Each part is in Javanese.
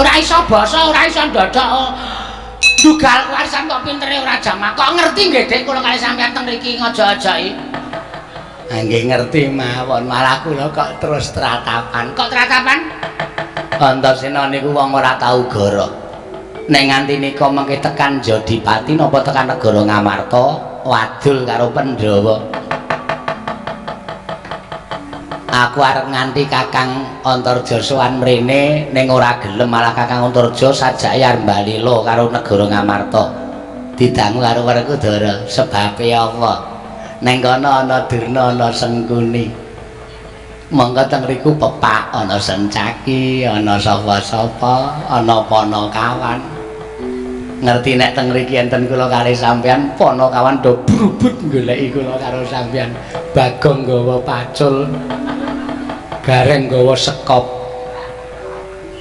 Ora iso basa, ora iso ndodok. Dugal warisan kok pintere ora jamak. Kok ngerti nggih, Dik, kula kali sampean teng mriki ngojok-ojoki. Ha nggih ngerti mawon, malah kula kok terus tratapan. Kok tratapan? Antasena niku wong ora tau goro. Nek nganti nika mengke tekan Jodipati napa tekan negara Ngamarta, wadul karo Pandhawa. Aku arep nganti Kakang Antarja sowan mrene ning ora gelem, malah Kakang Antarja sajake arep mbalelo karo negara Ngamarta. Didangu karo Werkudara, sebabe apa? Ning kono ana Durna, ana Sengkuni. Monggo teng riku pepak ana Sencaki, ana sapa-sapa, ana Panakawan. Ngerti nek teng mriki enten kula kalih sampean, Panakawan do brubut goleki kula karo sampean. Bagong nggawa pacul, Gareng nggawa sekop.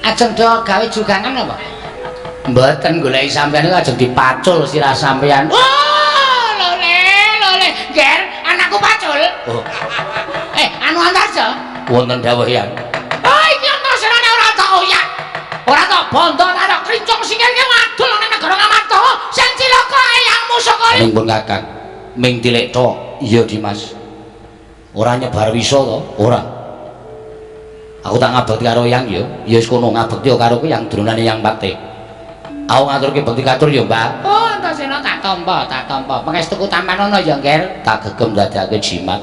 Ajeng do gawe jugangan apa? Mboten, goleki sampean iku ajeng dipacul sirah sampean. Wah, lole, lole, Ger, anakku pacul. Oh. Anu Antarja? Wonten dawuh ya. Oh, iki Antasena ora tak oyak. Ora tak bondo ora krincung sikil ki wadul nang negara Ngamarta. Sing cilaka eyangmu saka ning pun Kakang. Ming tilik tok. Iya, Dimas. Ora nyebar wisa to? Ora. Aku tak ngabekti karo eyang ya. Ya wis kono ngabekti karo ku yang drunane Yang Patih. Aku ngaturke bekti katur ya, Mbak. Oh, Antasena tak tampa, tak tampa. Pangestuku tampanono ya, Nger. Tak gegem dadake jimat.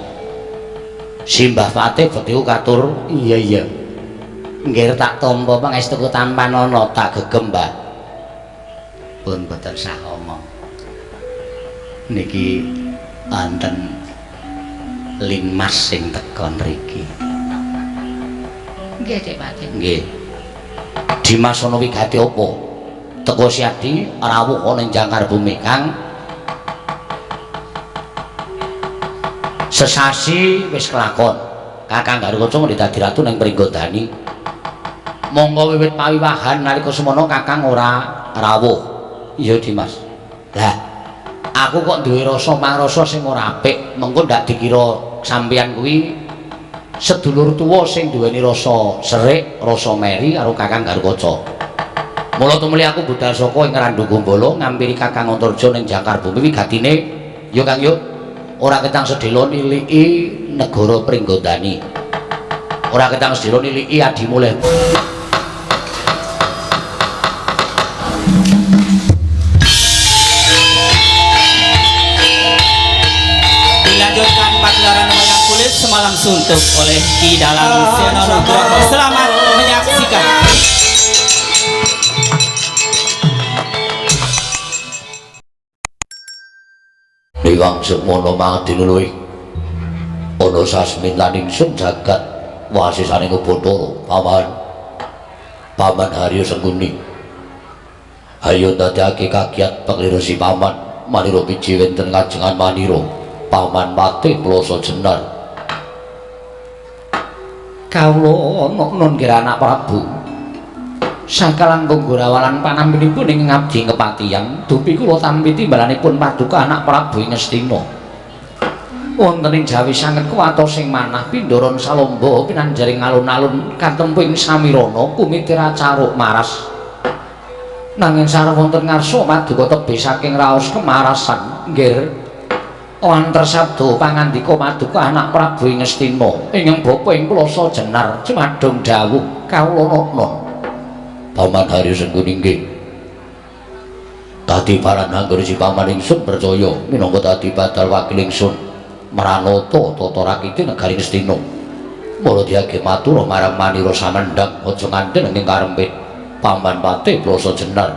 Simbah Patih bektiku katur. Iya, iya. Nggih tak tampa pangestuku tampanono, tak gegem, Mbah. Pun boten sah omong. Niki wonten Linmas sing teka nriki. Nggih, Dik Patih. Nggih. Dimas ana wigati apa? Teka Siadi rawuh ana ing jangkar bumi, Kang. Sesasi wis kelakon. Kakang Garukaca ngendi dadi ratu ning Pringgondani. Monggo wiwit pawiwahan nalika semono Kakang ora rawuh. Iya, Dimas. Lah, aku kok duwe rasa mangrasa sing ora apik, mengko ndak dikira sampeyan kuwi sedulur tuwa sing duweni rasa serik, rasa meri karo Kakang Garukaca. Mula tumuli aku budal saka ing Randu Gombala ngampiri Kakang Antarja ning Jangkar Bumi wigatine ya Kang yo ora ketang sedhela niliki negara Pringgondani. Ora ketang sedhela niliki adimu leh. Dilanjutkan pagelaran wayang kulit semalam suntuk oleh Ki Dalang Seno Nugroho. Selamat menyaksikan. Niwang semono mangadina luwih ana sasmintan ingsun jagat wasisaning Bathara Paman. Paman Haryo Sengkuni. Ayo ndadekake kagiat panglira si Paman manira biji wonten kajengan manira. Paman Patih Ploso Jenar. Kawula ana nun nggih anak Prabu. Sakalangkung gorawalan panampinipun ing ngabdi kepatihan, dupi kula tampi timbalanipun paduka anak Prabu ing Ngastina. Wonten ing Jawi sanget kuwatos ing manah pindharan salamba pinanjaring alun-alun katempu ing samirana kumitira caruk maras. Nanging sareng wonten ngarsa paduka tebih saking raos kemarasan nggih wanter sabda pangandika paduka anak Prabu ing Ngastina ingkang bapa ing Ploso Jenar jumadung dawuh kawula nana. Paman Haryo Sengkuni nggih. Dadi paran anggone si paman ingsun percaya minangka dadi badal wakil ingsun mranata tata rakite negari Ngastina. Mula diage matur marang manira samendhang aja nganti ing karempit Paman Patih Ploso Jenar.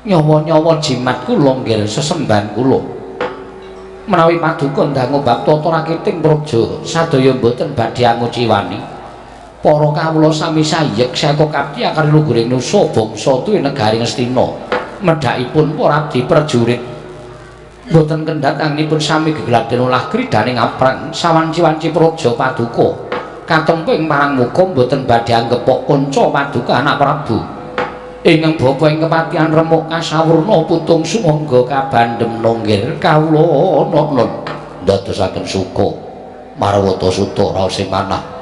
Nyawa-nyawa jimat kula nggih sesembahan kula. Menawi paduka ndangu bab tata rakiting praja sadaya mboten badhe anguciwani. Para kawula sami sayek seka kapti akar luhuring nusa bangsa tuwi negari Ngastina. Medhakipun para abdi prajurit mboten kendhat anggenipun sami gegladen olah kridhaning aprang sawanci-wanci praja paduka katempu ing parang muka mboten badhe anggepok kanca paduka anak Prabu. Ingkang bapa ing kepatihan remuk kasawurna putung sumangga kabandhem nggih kawula nana ndadosaken suka marwata suta raos ing manah.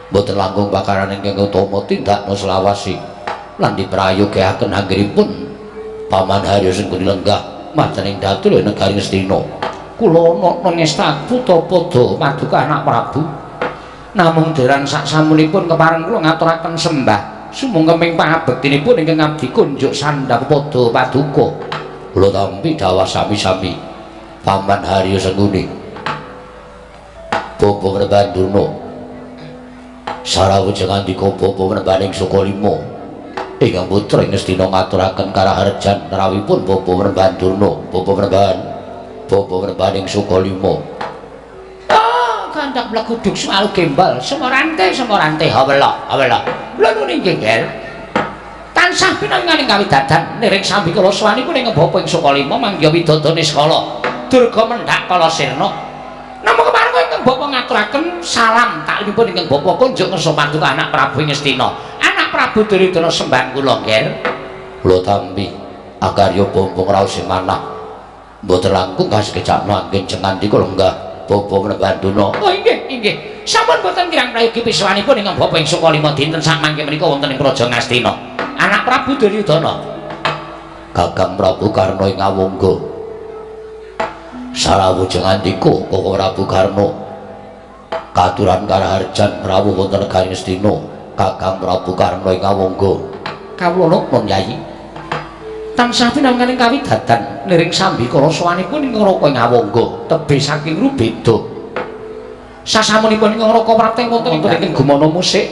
Mboten langkung pakaran ingkang utama tindakna selawasi. Lan diprayogaken anggenipun Paman Haryo Sengkuni lenggah madyaning datu negari Ngastina. Kula ana ngestaku padha paduka anak Prabu. Namung deran sak samunipun kepareng kula ngaturaken sembah sumungkeming pangabektinipun ingkang abdi kunjuk sandhang padha paduka. Kula tampi dawah sami-sami Paman Haryo Sengkuni. Bapa Panembahan Durna sarawujeng andika bapa Panembahan Sukalima ingkang putra ing Ngastina ngaturaken karaharjan rawuhipun bapa Panembahan Durna, bapa Panembahan, bapa Panembahan Sukalima. Ah, kandak mleguduk semalu gembal, semorante semorante hawela hawela. Lha nuni nggih, Ger. Tansah pinanganing kawidadan niring sambikala sowanipun ing bapa ing Sukalima manggiha widodane niskala. Durga mendhak kala sirna. Namung kepareng ingkang bapa ngaturaken salam taklimipun ingkang bapa kunjuk ngersa paduka anak Prabu ing Ngastina. Anak Prabu Duryudana sembah kula, Ger. Kula tampi akarya bombong raos manah. Mboten langkung kasekecakno anggen jengandika lenggah bapa Panembahan Durna. Oh inggih, inggih. Sampun boten kirang prayogi piswanipun ingkang bapa ing Sukalima dinten samangke menika wonten ing Praja Ngastina. Anak Prabu Duryudana. Kakang Prabu Karna ing Awangga. Sarawujeng andika Koko Prabu Karna. Katuran karaharjan rawuh wonten negari Ngastina. Kakang Prabu Karna ing Awangga. Kawula napa Yai? Tansah pinanganing kawidadan niring sambikala sowanipun ing Raka ing Awangga tebih saking rubeda. Sasamunipun ing Raka prapte wonten ing gumana musik.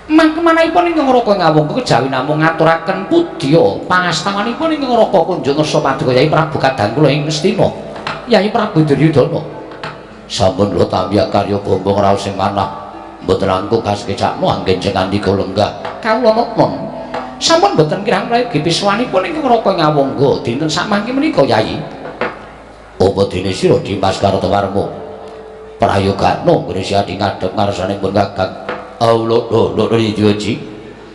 Mangkemanahipun ing Raka ing Awangga kejawi namung ngaturaken pudya pangastawanipun ing Raka kunjung ngersa paduka Yai Prabu kadang kula ing Ngastina. Yai Prabu Duryudana. Sampun kula tampi karya bombong raos sing manah. Mboten langkung kasekecakno anggen jengandika lenggah. Kawula napa? Sampun mboten kirang prayogi piswanipun ing Raka ing Awangga dinten samangke menika Yai. Apa dene sira Dimas Kartowarma? Prayogakno nggone siadi ngadhep ngarsanipun Kakang. Allah lho lho ji.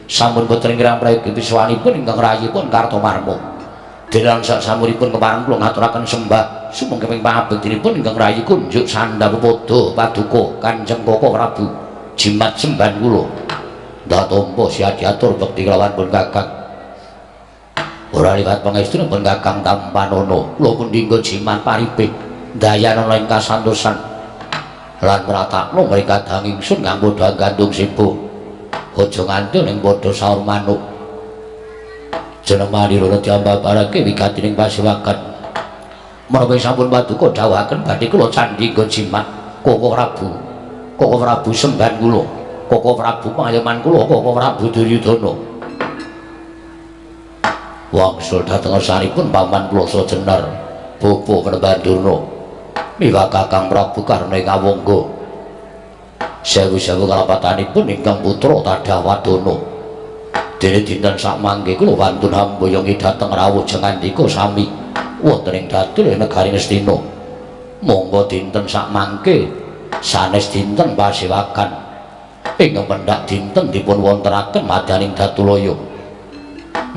Sampun mboten kirang prayogi piswanipun ingkang rayipun Kartowarma. Denan sak samunipun kepareng kula ngaturaken sembah sumangga pangabektinipun ingkang rayi kunjuk sandhang padha paduka Kanjeng Koko Prabu jimat sembahan kula. Ndak tampa siadi atur bekti kelawan pun Kakang. Ora liwat pangestu pun Kakang tampanono. Kula pun dinggo jimat paripe dayanana ing kasantosan lan mratakno mring kadang ingsun kanggo gandung sibuh. Aja nganti ning padha saur manuk. Jeneng Manirana diambabarake wigatining pasewakan. Menawi sampun paduka dawuhaken badhe kula candhi nggo jimat Koko Prabu. Koko Prabu sembahan kula. Koko Prabu pangayoman kula, Koko Prabu Duryudana. Wangsul dhateng ngersanipun Paman Plasa Jenar, Bapa Panembahan Durna. Miwah Kakang Prabu Karna ing Awangga. Sewu-sewu kalapatanipun ingkang putra Tadah Wadana. Dene dinten sakmangke kula wantun hamboyongi dhateng rawuh jengandika sami wonten ing datul negari Ngastina. Monggo dinten sakmangke sanes dinten pasewakan. Ingkang pendak dinten dipun wontenaken madyaning Datulaya.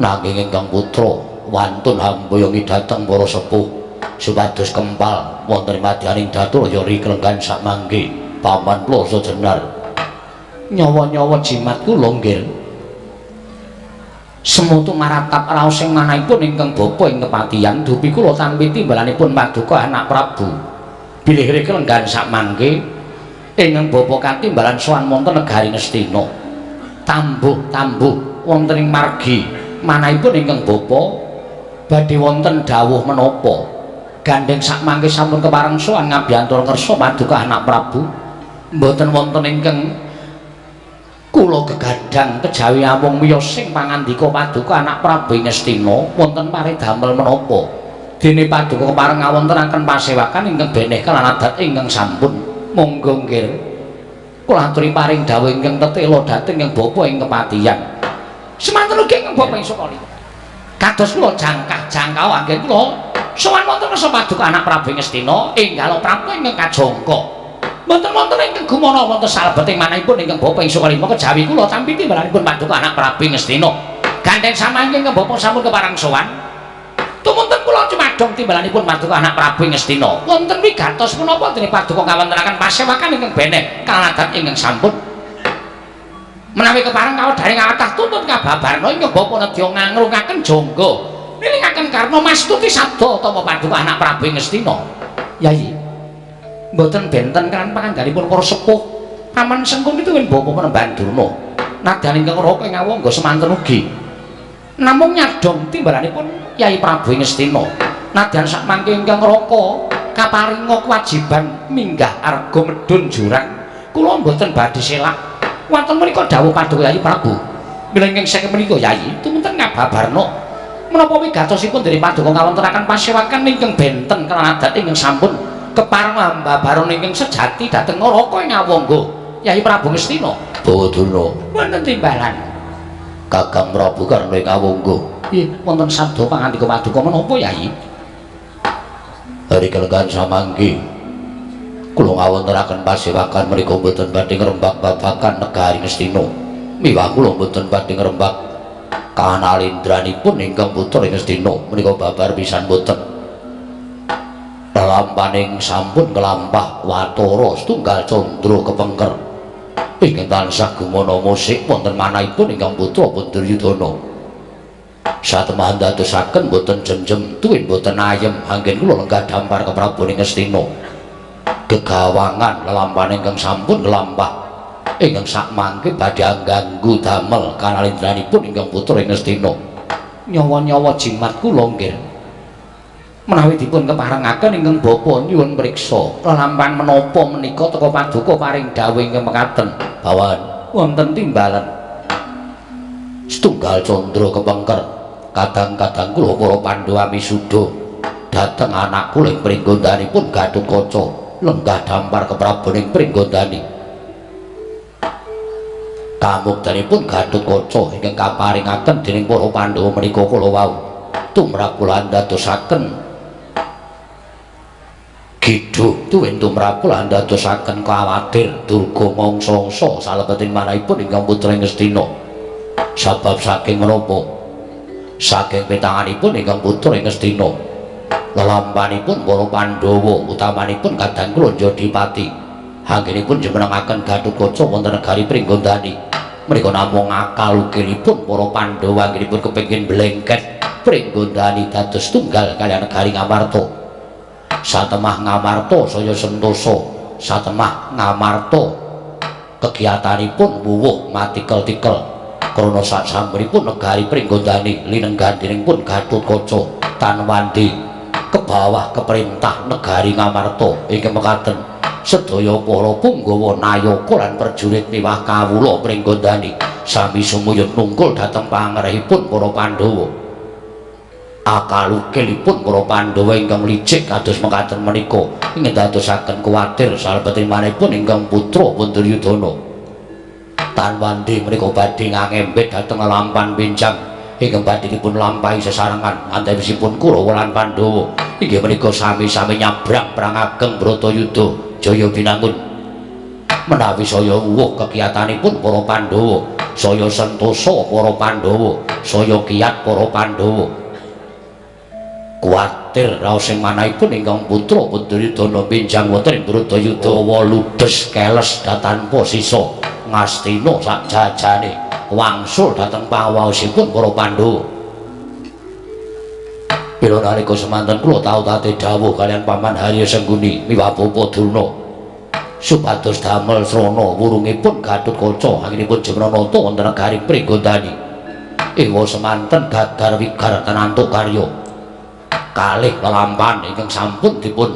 Nanging ingkang putra wantun hamboyongi dhateng para sepuh supados kempal wonten ing madyaning Datulaya riklenggan sakmangke Paman Plasa Jenar. Nyawa-nyawa jimat kula nggih. Semoto maratap raos sing manahipun ingkang bapa ing kepatihan dupi kula tampi timbalanipun paduka anak Prabu. Bilih riklenggan sakmangke ingkang bapa katimbalan sowan wonten negari Ngastina. Tambuh-tambuh wonten ing margi manahipun ingkang bapa badhe wonten dawuh menapa. Gandheng sakmangke sampun kepareng sowan ngabyantura ngersa paduka anak Prabu. Mboten wonten ingkang kula gegadang kejawi amung miyos sing pangandika paduka anak Prabu ing Ngastina wonten paredamel menapa. Dene paduka kepareng ngawontenaken pasewakan ingkang beneh kelan adat ingkang sampun. Monggo nggih. Kula aturi paring dawuh ingkang tetela dhateng ingkang bapa ing kepatihan. Semanten ugi ingkang bapa ing Sukalima. Kados kula jangkah-jangkau anggen kula sowan wonten ngersa paduka anak Prabu ing Ngastina enggal Prabu ingkang kajangka. Mboten wonten ingkang gumana wonten salebeting manahipun ingkang bapa ing Sukalima kejawi kula tampi timbalanipun paduka anak Prabu ing Ngastina. Gandheng samangke ingkang bapa sampun kepareng sowan. Tumunten kula cumadong timbalanipun paduka anak Prabu ing Ngastina. Wonten wigatos menapa dene paduka ngawontenaken pasewakan ingkang beneh kaladat ingkang sampun. Menawi kepareng kawedhari ngatah tuntut kababarna ingkang bapa nedya ngangrungaken jangga nilingaken karna mastuti sabda tama paduka anak Prabu ing Ngastina. Yayi, mboten benten kan pangandhanipun para sepuh Paman Sengkuni tuwin bapa Panembahan Durna. Nadyan ingkang raka ing awangga semanten ugi. Namung nyadhong timbalanipun Yayi Prabu ing Ngastina. Nadyan sakmangke ingkang raka kaparinga kewajiban minggah arga medhun jurang, kula mboten badhe selak. Wonten menika dawuh paduka Yayi Prabu. Mila ingkang saking menika Yayi tumunten ngababarna menapa wigatosipun dening paduka ngawontenaken pasewakan ingkang benten kelan adat ingkang sampun kepareng ambabaron ingkang sejati dhateng neraka ing awangga Yayi Prabu Ngastina. Bawa Durna, Wonten timbalan. Kakang Prabu Karna ing awangga. Nggih, wonten sabda pangandika paduka menapa Yayi? Hari kelenggan samangke kula ngawontenaken pasewakan menika mboten badhe ngrembak babagan negari Ngastina. Miwah kula mboten badhe ngrembak kanalindranipun ingkang putra ing Ngastina menika babar pisan mboten. Lelampaning sampun kelampah watara setunggal candra kepengker ingkang tansah gumana musik wonten manahipun ingkang putra pun Duryudana. Satemah ndadosaken mboten jem-jem tuwin mboten ayem anggen kula lenggah dampar ke Prabu ing Ngastina. Gegawangan lelampahan ingkang sampun kelampah ingkang sakmangke badhe angganggu damel kanalindranipun ingkang putra ing Ngastina. Nyawa-nyawa jimat kula nggih. Menawi dipun keparengaken ingkang bapa nyuwun priksa lelampahan menapa menika teka paduka paring dawuh ingkang mekaten. Bawan, Wonten timbalan. Setunggal candra kepengker kadang-kadang kula para Pandhawa misuda dhateng anak kula ing pringgondhanipun Gatotkaca lenggah dampar ke Prabu ing Pringgondani. Kamuktanipun Gatotkaca ingkang kaparingaken dening para Pandhawa menika kala wau tumrap kula ndadosaken gidhuh tuwin tumrap kula ndadosaken kawatir durga mangsa-angsa salebeting manahipun ingkang putra ing Ngastina. Sabab saking menapa? Saking petanganipun ingkang putra ing Ngastina, lelampanipun para Pandhawa utamanipun kadang kula Jodipati anggenipun jumenengaken Gatotkaca wonten negari Pringgondani menika namung akal ukiripun para Pandhawa anggenipun kepengin blengket Pringgondani dados tunggal kaliyan negari Ngamarta. Satemah Ngamarta saya sentosa, satemah Ngamarta kegiatanipun wuwuh matikel-tikel krana sasampunipun negari Pringgondani linenggan dening pun Gatotkaca Tanwandi kebawah keperintah negari Ngamarta ingkang mekaten sedaya para punggawa nayaka lan prajurit miwah kawula Pringgondani sami sumuyut nungkul dhateng pangrehipun para Pandhawa. Akal ukilipun para Pandhawa ingkang licik kados mekaten menika ingkang dadosaken kuwatir salebeting manahipun ingkang putra pun Duryudana. Tanwandi menika badhe ngangembet dhateng lelampan benjang ingkang badhe dipun lampahi sesarengan antawisipun Kurawa lan Pandhawa inggih menika sami-sami nyabrang perang ageng Bratayuda Jaya Binangun. Menawi saya wuwuh kegiatanipun para Pandhawa, saya sentosa para Pandhawa, saya kiat para Pandhawa. Kuwatir raos ing manahipun ingkang putra pun Duryudana benjang wonten ing Bratayuda ludes keles tanpa sisa Ngastina sak jajane wangsul dhateng pangawaosipun para Pandhawa. Mila nalika semanten kula tau tate dawuh kaliyan Paman Harya Sengkuni miwah Bapa Durna supados damel srana wurungipun Gatotkaca anggenipun Jemranata wonten negari Pringgondani. Ewa semanten gagar wigar tenantuk karya kalih lelampahan ingkang sampun dipun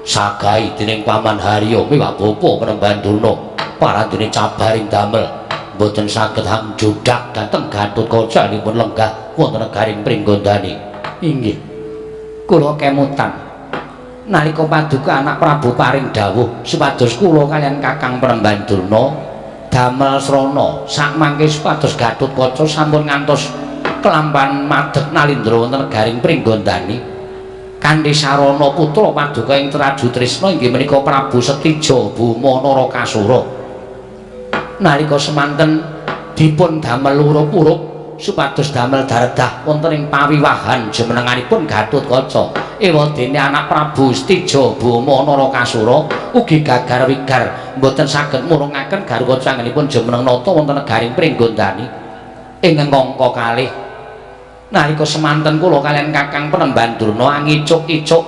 sagahi dening Paman Harya miwah Bapa Panembahan Durna parandene cabaring damel mboten saged hamjudak dhateng Gatotkaca anggenipun lenggah wonten negari Pringgondani. Inggih. Kula kemutan nalika paduka anak Prabu paring dawuh supados kula kaliyan Kakang Panembahan Durna damel srana sakmangke supados Gatotkaca sampun ngantos kelampahan madeg nalindra wonten negaring Pringgondani kanthi sarana putra paduka ing Traju Trisna inggih menika Prabu Setija Bhuma Narakasura. Nalika semanten dipun damel urup-urup supados damel daredah wonten ing pawiwahan jumenenganipun Gatotkaca. Ewadene anak Prabu Stija Boma Narakasura ugi gagar wigar mboten saged murungaken Gatotkaca anggenipun jumeneng nata wonten negaring Pringgondani. Ing angka kalih nalika semanten kula kaliyan Kakang Penemban Durna angicuk-icuk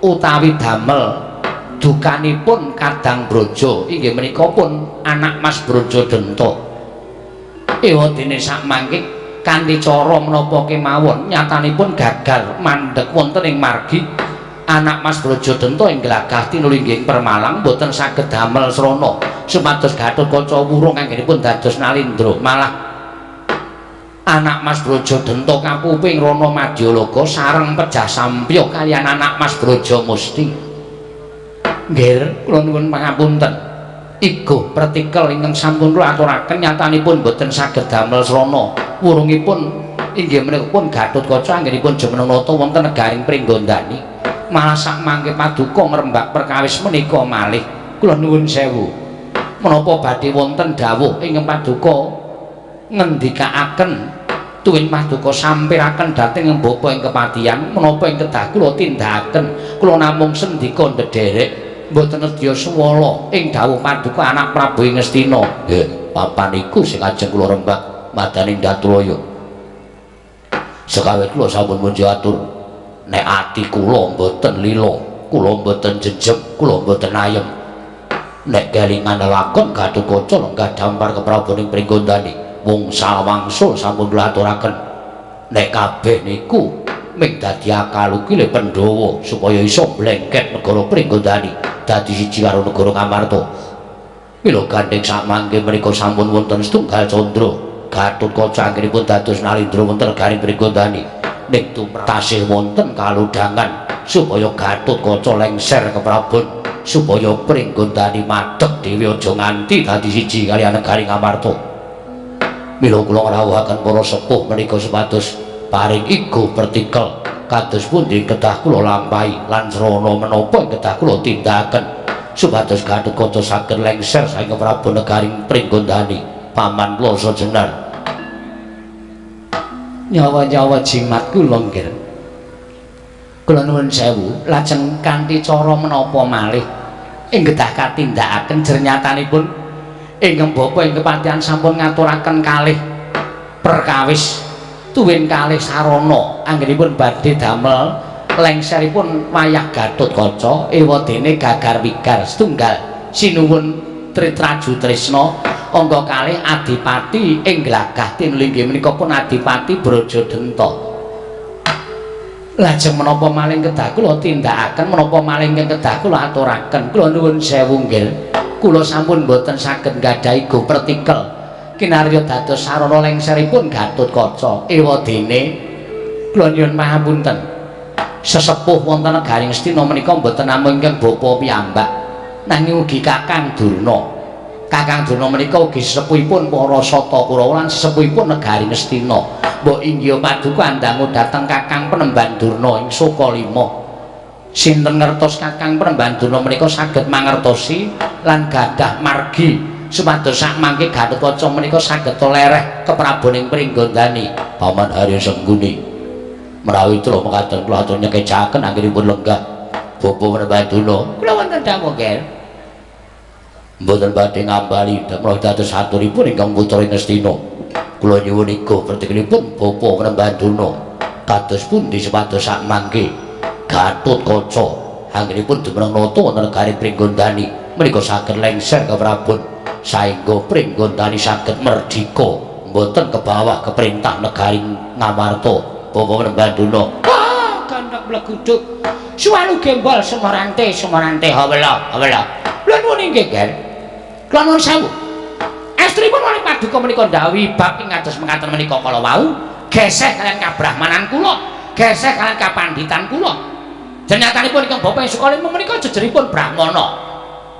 utawi damel dukanipun Kadang Braja inggih menika pun anak Mas Braja Denta. Ewadene sakmangke kanthi cara menapa kemawon nyatanipun gagal mandheg wonten ing margi anak Mas Braja Denta ing glagah tinulinggih Permalang boten saged damel srana supados Gatotkaca wurung anggenipun dados nalindra. Malah anak Mas Braja Denta kapuping Rana Madyalaga sareng pejah sampya kaliyan anak Mas Braja Musti. Nggih, kula nuwun pangapunten. Igo pretikel ingkang sampun kula aturaken nyatanipun boten saged damel srana. Wurungipun inggih menika pun Gatotkaca anggenipun jumeneng nata wonten negaring Pringgondani. Malah sakmangke paduka ngrembak perkawis menika malih. Kula nuwun sewu. Menapa badhe wonten dawuh ingkang paduka ngendikaaken tuwin paduka sampiraken dhateng bapa ing kepatihan menapa ing kedah kula tindakaken? Kula namung sendika ndederek mboten nedya swala ing dawuh paduka anak Prabu ing Ngastina. Nggih, papan iku sing ajeng kula rembak madaning Datulaya. Sekawit kula sampun munjo atur nek ati kula mboten lila, kula mboten jejem, kula mboten ayem. Nek kelingan lakon Gatotkaca lenggah dampar ke Prabu ing Pringgondani, wong sawangsul sampun kula aturaken nek kabeh niku ming dadi akal ukile Pandhawa supaya iso blengket negara Pringgondani dadi siji karo negara Ngamarta. Mila gandheng sakmangke menika sampun wonten setunggal candra Gatotkaca anggenipun dados nalindra wonten negaring Pringgondani. Ning tumrap tasih wonten kalodhangan supaya Gatotkaca lengser ke Prabon supaya Pringgondani madeg dhewe aja nganti dadi siji kaliyan negari Ngamarta. Mila kula ngrawuhaken para sepuh menika supados paring igo pertikel kados pundi kedah kula lampahi lan srana menapa ing kedah kula tindakaken supados Gatotkaca saged lengser saking Prabu negaring Pringgondani. Paman Plasa Jenar. Nyawa-nyawa jimat kula nggih. Kula nuwun sewu, lajeng kanthi cara menapa malih ing kedah katindakaken jernyatanipun ingkang bapa ing kepatihan sampun ngaturaken kalih perkawis tuwin kalih sarana anggenipun badhe damel lengseripun wayah Gatotkaca ewadene gagar wigar setunggal sinuwun Tritraju Tresna angka kalih adipati ing glagah tinulinggih menika pun Adipati Braja Denta. Lajeng menapa malih kedah kula tindakaken, menapa malih ingkang kedah kula aturaken? Kula nuwun sewu nggih, kula sampun boten saged nggadahi go pertikel kinarya dados sarana lengseripun Gatotkaca. Ewadene kula nyuwun pangapunten, sesepuh wonten negaring Ngastina menika mboten namung ingkang bapa piyambak nanging ugi Kakang Durna. Kakang Durna menika ugi sesepuhipun para Sata Kurawa lan sesepuhipun negari Ngastina. Mbok inggih paduka andangu dhateng Kakang Penemban Durna ing Sukalima. Sinten ngertos Kakang Penemban Durna menika saged mangertosi lan gadah margi supados sakmangke Gatotkaca menika saged lereh kepraboning Pringgondani. Paman Arya Sengguni menawi kula mekaten kula atur nyekecaken anggenipun lenggah bapa Penemban Durna. Kula wonten dawuh nggih. Mboten badhe ngambali menawi dados aturipun ingkang putra Ngastina. Kula nyuwun igo pertikelipun bapa Penemban Durna kados pundi supados sakmangke Gatotkaca anggenipun dumeneng nata wonten negari Pringgondani menika saged lengser ke Prabon saengga Pringgondani saged merdika mboten ke bawah keperintah negari Ngamarta. Bapa Penemban Durna. Wah, gandhak bleguduk. Suwalu gembol sumorante sumorante hawela hawela. Kula nuwun inggih, Ger. Kula nuwun sewu. Estripun wali paduka menika ndhawuhi bab ing kados mekaten menika kala wau geseh kaliyan kabrahmanan kula, geseh kaliyan kapanditan kula. Jenyatanipun ingkang bapa ing Sukalima menika jejeripun brahmana.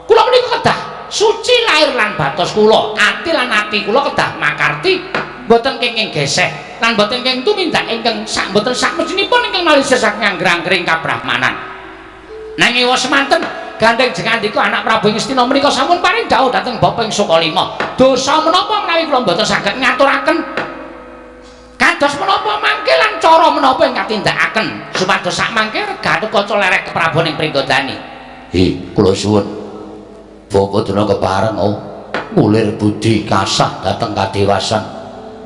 Kula menika kedah suci lahir lan batos kula, ati lan ati kula kedah makarti, mboten kenging geseh lan mboten kenging tumindak ingkang sak mboten sak mestinipun ingkang nalisa saking angger-anggering kabrahmanan. Nanging wa semanten gandeng jengandika anak Prabu Ngastina menika sampun paring dawuh dhateng bapa ing Sukalima. Dosa menapa menawi kula mboten saged ngaturaken menapa ingkang tindakaken supados sakmangke Gatotkaca lereh keprabon ing Pringgondani? Hi, kula suwun. Bapak Durna kepareng oh ngulir budi kasah dhateng kadewasan.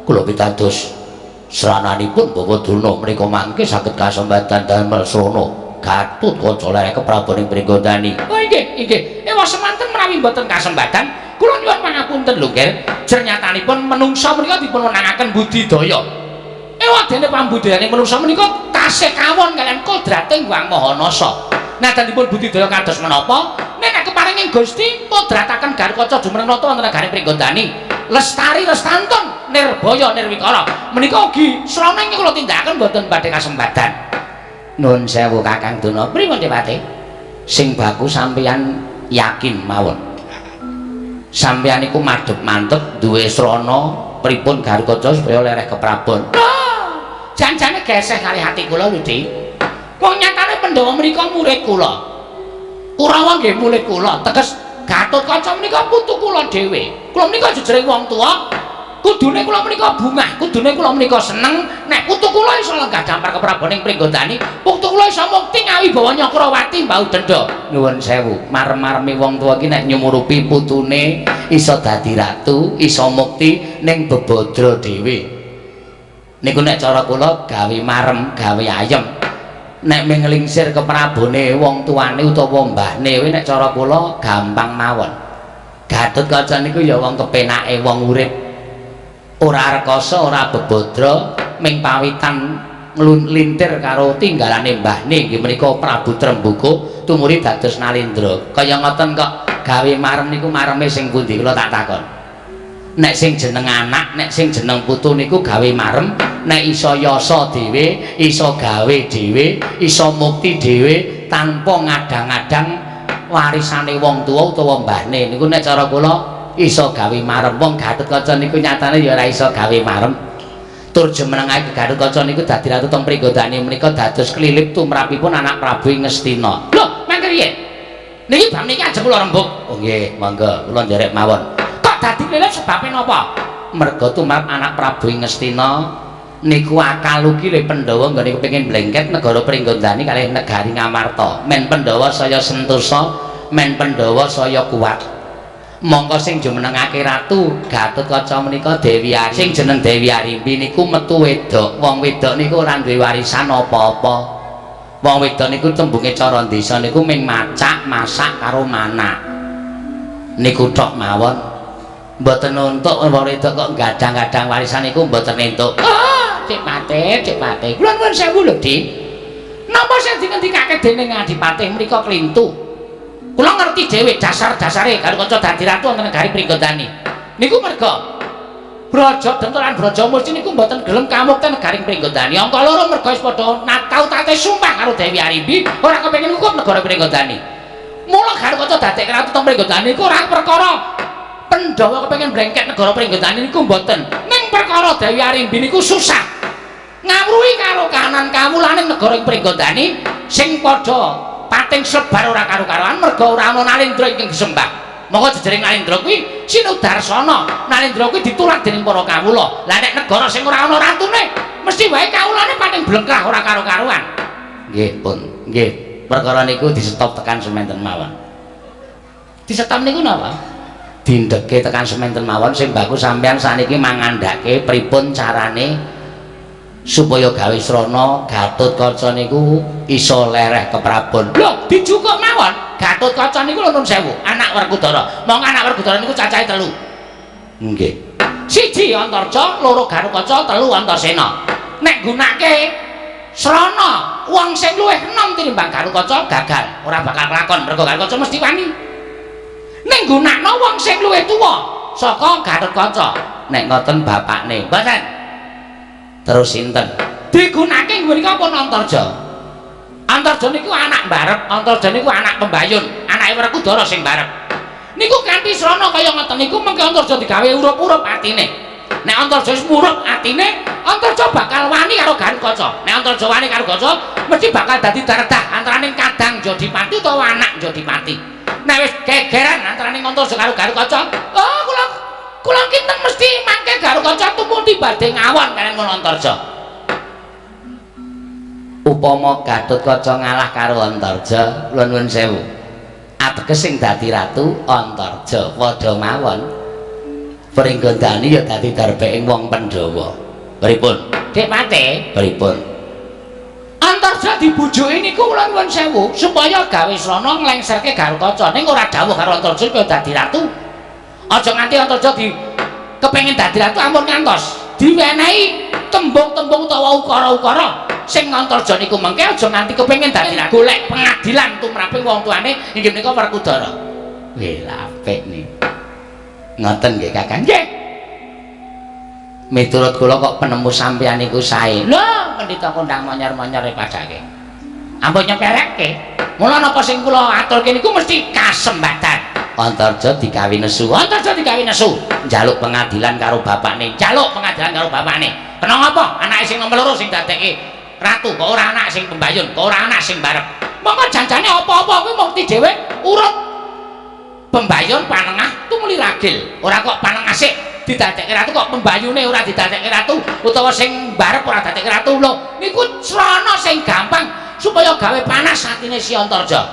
Kula pitados srananipun Bapak Durna menika mangke saged kasembatan damel srana Gatotkaca lereh keprabon ing Pringgondani. Oh inggih, inggih. Ewa semanten menawi mboten kasembatan, kula nyuwun pangapunten lho, Ger. Jernyatanipun menungsa menika dipun wenangaken budidaya. Ewa dene pambudayane menungsa menika tasih kawon kaliyan kodrating Hyang Maha Nasa. Najan dipun budidaya kados menapa, nek keparinging Gusti kodrataken Gatotkaca jumeneng nata wonten negari Pringgondani. Lestari lestantun nirbaya nirwikara. Menika ugi srana ingkang kula tindakaken mboten badhe kasembatan. Nuwun sewu Kakang Durna. Pripun Depati? Sing baku sampeyan yakin mawon. Sampeyan iku madhep mantep duwe srana pripun Gatotkaca supaya lereh keprabon. Jan-jane geseh kali hati kula lho, Dik. Wong nyatane Pandhawa menika murid kula. Kurawa nggih murid kula, teges Gatotkaca menika putu kula dhewe. Kula menika jejering wong tuwa, kudune kula menika bungah, kudune kula menika seneng nek putu kula iso lenggah dampar keprabon ing Pringgondani, putu kula iso mukti ngawibawa Nyakrawati mbau denda. Nuwun sewu, marem-maremi wong tuwa iki nek nyumurupi putune iso dadi ratu, iso mukti ning bebadra dhewe. Niku nek cara kula gawe marem, gawe ayem. Nek ming nglingsir keprabone wong tuane utawa mbahne kuwi nek cara kula gampang mawon. Gatotkaca niku ya wong kepenake wong urip. Ora rekasa, ora bebadra, ming pawitan nglintir karo tinggalane mbahne inggih menika Prabu Tremboko tumuri dados Nalendra. Kaya ngoten kok gawe marem niku mareme sing pundi kula tak takon. Nek sing jeneng anak, nek sing jeneng putu niku gawe marem, nek iso yasa dhewe, iso gawe dhewe, iso mukti dhewe tanpa ngadang-adang warisane wong tuwa utawa mbahne niku nek cara kula iso gawe marem. Wong Gatotkaca niku nyatane ya ora iso gawe marem. Tur jumenengake Gatotkaca niku dadi ratu teng Pringgondani menika dados klilip tumrapipun anak Prabu Ngastina. Lho, mangke piye? Niki bab niki ajeng kula rembug. Oh nggih, monggo kula nderek mawon. Kok dadi klilip sebabe napa? Merga tumrap anak Prabu Ngastina niku akal ukile Pandhawa nggone kepengin blengket negara Pringgondani kalih negari Ngamarta. Men Pandhawa saya sentosa, men Pandhawa saya kuat. Mongko sing jumenengake ratu Gatotkaca menika Dewi Arimbi. Sing jeneng Dewi Arimbi niku metu wedok. Wong wedok niku ora duwe warisan apa-apa. Wong wedok niku tembunge cara desa niku ming macak, masak karo manak. Niku tok mawon. Mboten entuk wong wedok kok gadang-gadang warisan niku mboten entuk. Ah, Cik Patih, Cik Patih. Kula nuwun sewu lho, Dik. Napa sing dingendikake dening Adipatih menika klintu? Kula ngerti dhewe dasar-dasare Gatotkaca dadi ratu wonten negari Pringgondani. Niku merga Braja Denta lan Braja Musti niku mboten gelem kamukten negari Pringgondani. Angka loro merga wis padha tau tate sumpah karo Dewi Arimbi ora kepengin ngukup negara Pringgondani. Mula Gatotkaca dadek ratu teng Pringgondani niku ora perkara Pandhawa kepengin blengket negara Pringgondani niku mboten. Ning perkara Dewi Arimbi niku susah ngawruhi karo kahanan kawulane negara ing Pringgondani sing padha pating sebar ora karo-karoan merga ora ana Nalendra ingkang disembah. Monggo jejering Nalendra kuwi sinudarsana. Nalendra kuwi ditulat dening para kawula. Lah nek negara sing ora ana ratune mesti wae kawulane pating blengkrah ora karo-karuan. Nggih, pun. Nggih. Perkara niku disetop tekan sementen mawon. Disetop niku napa? Dindeke tekan sementen mawon sing baku sampeyan saniki mangandhake pripun carane supaya gawe srana Gatotkaca niku iso lereh keprabon. Lho, dijukuk mawon. Gatotkaca niku lho nun sewu, anak Werkudara. Mong anak Werkudara niku cacahe 3. Nggih. Siji Antarja, loro Gatotkaca, telu Antasena. Nek gunake srana wong sing luwih enom tinimbang Gatotkaca gagal, ora bakal kelakon mergo Gatotkaca mesti wani. Ning gunakno wong sing luwih tuwa saka Gatotkaca. Nek ngoten bapakne, mboten. Terus sinten? Digunake menika pun Antarja. Antarja niku anak mbarep, Antarja niku anak pembayun, anake Werkudara sing mbarep. Niku kanthi srana kaya ngoten niku mengke Antarja digawe urup-urup atine. Nek Antarja wis murup atine, Antarja bakal wani karo Gatotkaca. Nek Antarja wani karo Gatotkaca, mesti bakal dadi daredah antaraning kadang Jodipati utawa anak Jodipati. Nek wis gegeran antaraning Antarja karo Gatotkaca, oh kula kinten mesti mangke Gatotkaca tumuti badhe ngawon kaliyan ngono Antarja. Upama Gatotkaca ngalah karo Antarja, kula nuwun sewu. Ateges sing dadi ratu Antarja padha mawon. Pringgondani ya dadi darbeking wong Pandhawa. Pripun? Dik Pate, pripun? Antarja dibujuki niku kula nuwun sewu supaya gawe srana nglengserke Gatotkaca, ning ora dawuh karo Antarja supaya dadi ratu. Aja nganti Antarja di kepengin dadi ratu ampun ngantos diwenehi tembung-tembung utawa ukara-ukara sing Antarja niku mengke aja nganti kepengin dadi ratu, golek pengadilan tumraping wong tuane inggih menika Werkudara. Wih, apik niki. Ngoten nggih Kakang? Nggih. Miturut kula kok penemu sampeyan niku sae. Lho, pendhita kondang monyor-monyor padake. Ampun nyepelekke. Mula napa sing kula aturke niku mesti kasembatan. Antarja digawe nesu, Antarja digawe nesu, njaluk pengadilan karo bapakne, njaluk pengadilan karo bapakne. Kena ngapa? Anake sing nomor loro sing dadekke ratu, kok ora anak sing pembayun, kok ora anak sing barep. Monggo janjane apa-apa kuwi mukti dhewe urut pembayun panengah tumuli ragil. Ora kok panengah sik didadekke ratu kok pembayune ora didadekke ratu utawa sing barep ora dadekke ratu lho. Niku srana sing gampang supaya gawe panas atine si Antarja.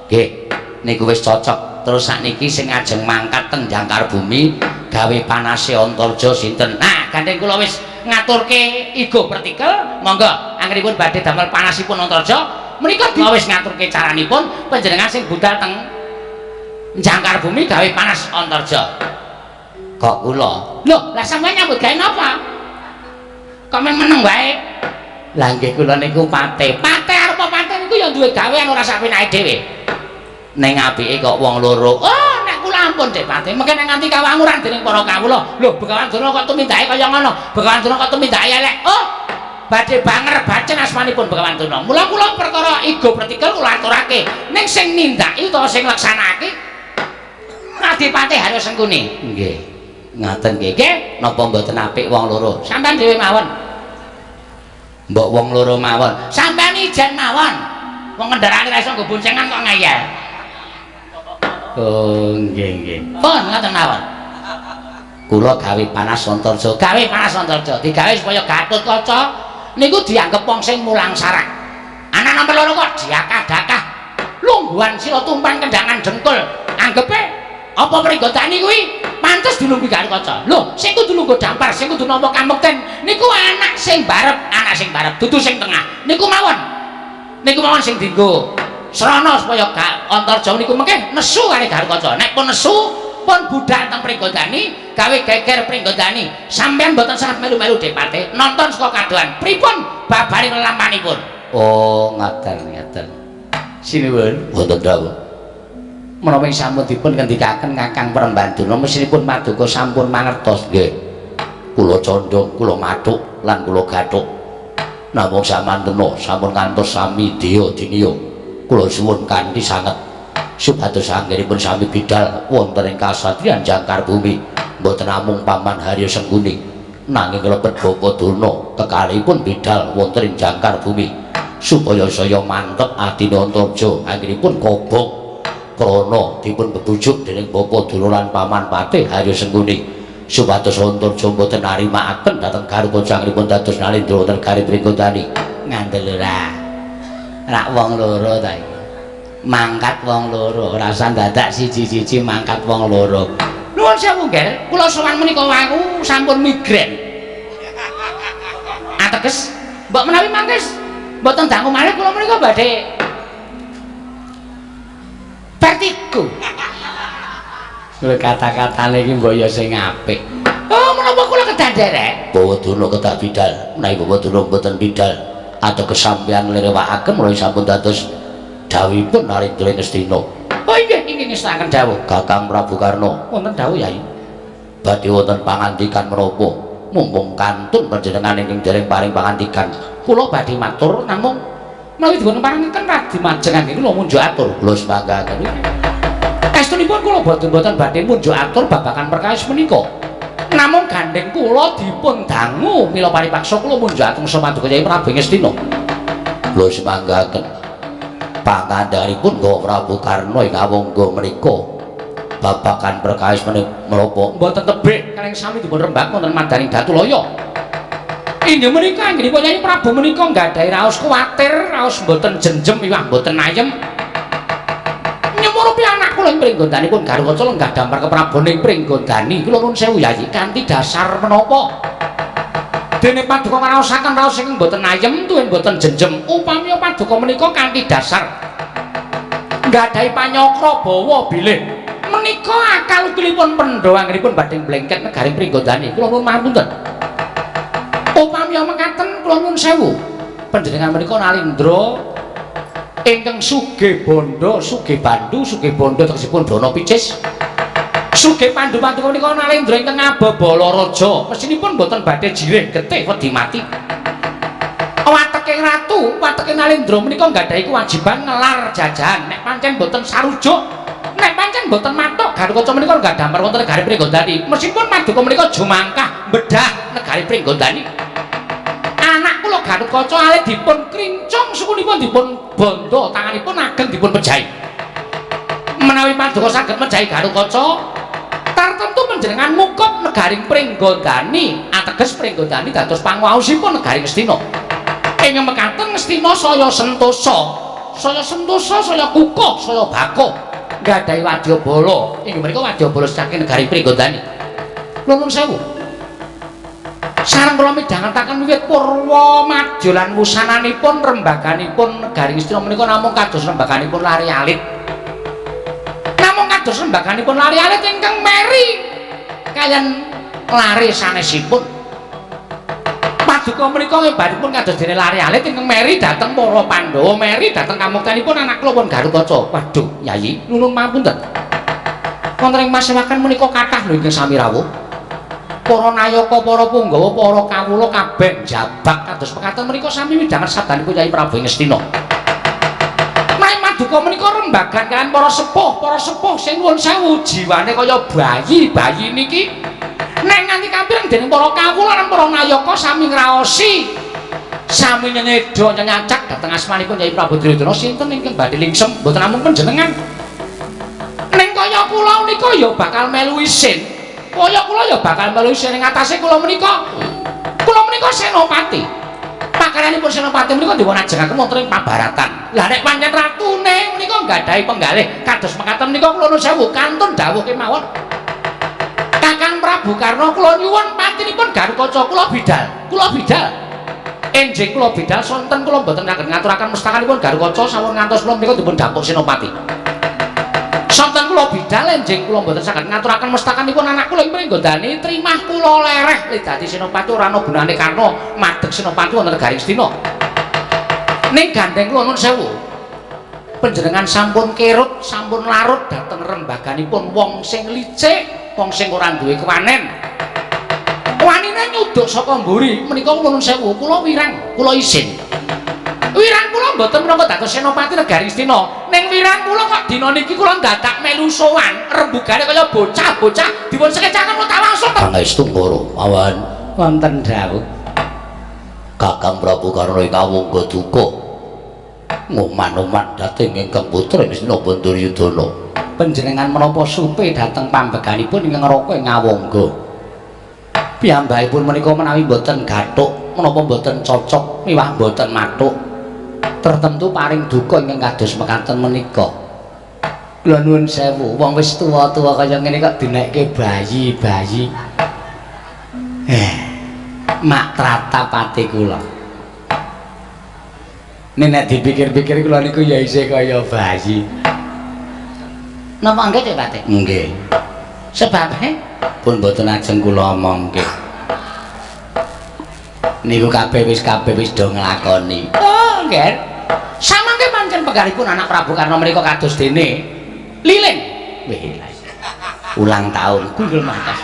Nggih, niku wis cocok. Terus sakniki sing ajeng mangkat teng jangkar bumi gawe panase Antarja sinten? Nah, gandeng kula wis ngaturke igo pertikel, monggo anggenipun badhe damel panasipun Antarja menika kula wis ngaturke caranipun panjenengan sing budal teng jangkar bumi gawe panas Antarja. Kok kula? Lho, lah sampeyan nyambut gawe napa? Kok men meneng wae? Lah nggih kula niku pate. Pate arep pate niku ya duwe gawean ora sak penake dhewe. Ning apike kok wong loro. Oh, nek kula ampun Dik Pate, mengke nek nganti kawanguran dening para kawula. Lho, Begawan Durna kok tumindake kaya ngono. Begawan Durna kok tumindake elek. Oh, badhe banger bacen asmanipun Begawan Durna. Mula kula perkara igo pertikel kula aturake. Ning sing nindaki utawa sing nglaksanakake Adipati Haryo Sengkuni. Nggih. Ngaten nggih. Nggih, napa mboten apik wong loro? Sampeyan dhewe mawon. Mbok wong loro mawon. Sampeyan ijen mawon. Wong kendaraane ra iso nggo boncengan kok ngeyel. Oh, nggih nggih. Pun ngoten mawon. Kula gawe panas Antarja, gawe panas Antarja, digawe supaya Gatotkaca niku dianggep wong sing mulang sarak. Anak nomor loro kok diakah-dakah. Lungguhan sila tumpan kendangan dengkul. Anggepe apa Pringgondani kuwi pantes dilungguhi Gatotkaca. Lho, sing kudu lungguh dampar, sing kudu nampa kamukten niku anak sing barep, anak sing barep, dudu sing tengah. Niku mawon. Niku mawon sing dienggo srana supaya gak Antarja niku mengke nesu karo Gatotkaca. Nek pun nesu, pun budal teng Pringgondani, gawe geger Pringgondani. Sampeyan mboten saged melu-melu Depate, nonton saka kadohan. Pripun babare lelampanipun? Oh, ngaten ngaten. Sinuwun, wonten dawuh. Menawi sampun dipun ngendikaken Kakang Prembanduna mesinipun paduka sampun mangertos. Nggih. Kula condong, kula mathuk lan kula gathuk. Namung samantena sampun ngantos sami deya diniya. Kula suwun kanthi sanget supados anggenipun sami bidal wonten ing kasatriyan jangkar bumi. Mboten namung Paman Haryo Sengkuni nanging lebet Bapa Durna kekalihipun bidal wonten ing jangkar bumi supaya saya mantep atine Antarja anggenipun kobong krana dipun bebujuk dening Bapa Durna lan Paman Patih Haryo Sengkuni supados Antarja mboten narimakaken dhateng Garuda anggenipun dados Nalendra wonten Gari Pringgondani. Ngandel ora? Rak wong loro ta iki. Mangkat wong loro, ora usah dadak siji-siji mangkat wong loro. Nuwun sewu nggih, kula sowan menika wau sampun migrain. Ateges mbok menawi mangkes mboten dangu malih kula menika badhe vertigo. Lho kata-katane iki mbok ya sing apik. Oh, menapa kula kedah nderek? Bawa Durna kedah bidal, menawi Bawa Durna mboten bidal ateges sampeyan nglirewakaken menawi sampun dados dawuhipun Narendra Ngastina. Oh inggih, inggih ngestakaken dawuh. Kakang Prabu Karna, wonten dawuh Yai. Badhe wonten pangandikan menapa? Mumpung kantun panjenengan ingkang dereng paring pangandikan. Kula badhe matur namung menawi dipun paringaken radi majengan kula munjuk atur. Kula semanggaken. Estunipun kula boten-boten badhe munjuk atur babagan perkawis menika. Namung gandeng kula dipun dangu mila paripaksa kula munjuk atur Paduka Kyai Prabu Ngastina. Kula semanggaken. Pangandanipun Bapak Prabu Karna ing awangga menika babagan perkawis menapa mboten tebih kalih sami dipun rembag wonten Madaning Datulaya. Inggih menika anggenipun Yayi Prabu menika nggadahi raos kuwatir, raos mboten jenjem iwah mboten ayem. Nyumurupi anak kula ing Pringgondani Garukaca lenggah damar keprabon ing Pringgondani. Kula nuwun sewu Yayi, kanthi dasar menapa? Dene paduka ngraosaken raos ingkang mboten ayem tuwin mboten jenjem. Upami paduka menika kanthi dasar nggadahi panyakra bawa bilih menika akal ukilipun Pandhawa anggenipun badhe mblengket negari Pringgondani. Kula nuwun pangapunten. Upami mekaten kula nuwun sewu. Panjenengan menika Nalindra ingkang sugih bandha, sugih bandu, sugih bandha tegesipun dana picis. Sugih pandu paduka menika Nalindra ingkang ngababala raja. Mesinipun mboten badhe jirih getih wedi mati. Wateke ratu, wateke Nalindra menika nggadahi kewajiban ngelar jajahan. Nek pancen mboten sarujuk, nek pancen mboten mathuk Garukaca menika nggadampar wonten negari Pringgondani. Meskipun paduka menika jumangkah bedah negari Pringgondani. Anak kula Garukaca alih dipun krincung sukunipun dipun bandha tanganipun ageng dipun pejahi. Menawi paduka saged mejahi Garukaca, tartemtu panjenengan mukup negari Pringgondani, ateges Pringgondani dados panguwaosipun negari Ngastina. Ing mekaten Ngastina saya sentosa, saya sentosa, saya kukuh, saya bakuh nggadahi wadyabala. Inggih menika wadyabala saking negari Pringgondani. Kula nuwun sewu. Sareng kula midhangetaken wiwit purwa madya lan wusananipun rembaganipun negari Ngastina menika namung kados rembaganipun lari alit. Namung kados rembaganipun lari alit ingkang meri kaliyan lare sanesipun. Paduka menika ngebaripun kados dene lari alit ingkang meri dhateng para Pandhawa, meri dhateng kamuktenipun anak kula pun Garukaca. Waduh, Yayi, nuwun pangapunten. Wonten ing masewakan menika kathah lho ingkang sami rawuh. Para nayaka, para punggawa, para kawula kabeh jabak kados pekaten menika sami midhanget sabdanipun Yayi Prabu Ngastina. Menawi paduka menika rembagan kaliyan para sepuh sing nuwun sewu jiwane kaya bayi-bayi niki nek nganti kampireng dening para kawula lan para nayaka sami ngraosi, sami nyenyeda nyenyacak dhateng asmanipun Yayi Prabu Duryudana sinten ingkang badhe lingsem mboten namung panjenengan. Ning kaya kula menika ya bakal melu isin. Kaya kula ya bakal melu isin ing atase kula menika senopati. Pakaryanipun senopati menika dipun ajengaken wonten ing pabaratan. Lah nek pancen ratune menika nggadahi penggalih kados mekaten menika kula nuwun sewu kantun dawuh kemawon. Kakang Prabu Karna kula nyuwun patinipun Garukaca kula bidal, kula bidal. Enjing kula bidal sonten kula mboten saged ngaturaken mestakanipun Garukaca sampun ngantos kula menika dipun dapuk senopati. Sonten kula bidal enjing kula mboten saged ngaturaken mestakanipun anak kula ing Pringgondani trimah kula lereh le dadi senopati ora ana gunane Karna madeg senopati wonten negari Ngastina. Ning gandeng kula nuwun sewu. Panjenengan sampun kerut, sampun larut dhateng rembaganipun wong sing licik, wong sing ora duwe kewanen. Wanine nyuduk saka mburi menika kula nuwun sewu, kula wirang, kula isin. Wirang kula mboten menapa dados senopati negari Ngastina. Ning wirang kula kok dina niki kula dadak melu sowan rembugane kaya bocah-bocah dipun sekecaken kula tak langsung. Pangestu Ndara awan wonten dawuh Kakang Prabu Karna ing awangga duka ngoman-oman dhateng ingkang putra Ngastina Duryudana. Panjenengan menapa supe dhateng pambeganipun ingkang ngraka ing awangga. Piyambakipun menika menawi mboten gathuk, menapa mboten cocok, miwah mboten mathuk. Tertentu paring duka ingkang kados mekaten menika. Kula nuwun sewu, wong wis tuwa-tuwa kaya ngene kok dinekke bayi-bayi. Mak tratap ati kula. Nek dipikir-pikir kula niku ya isih kaya bayi. Napa nggih, Cek Pati? Nggih. Sebabe pun mboten ajeng kula omongke. Niku kabeh wis do nglakoni. Oh, nggih. Samangke pancen penggalipun anak Prabu Karna menika kados dene lilin. Wih, ulang tahun kuwi mantas.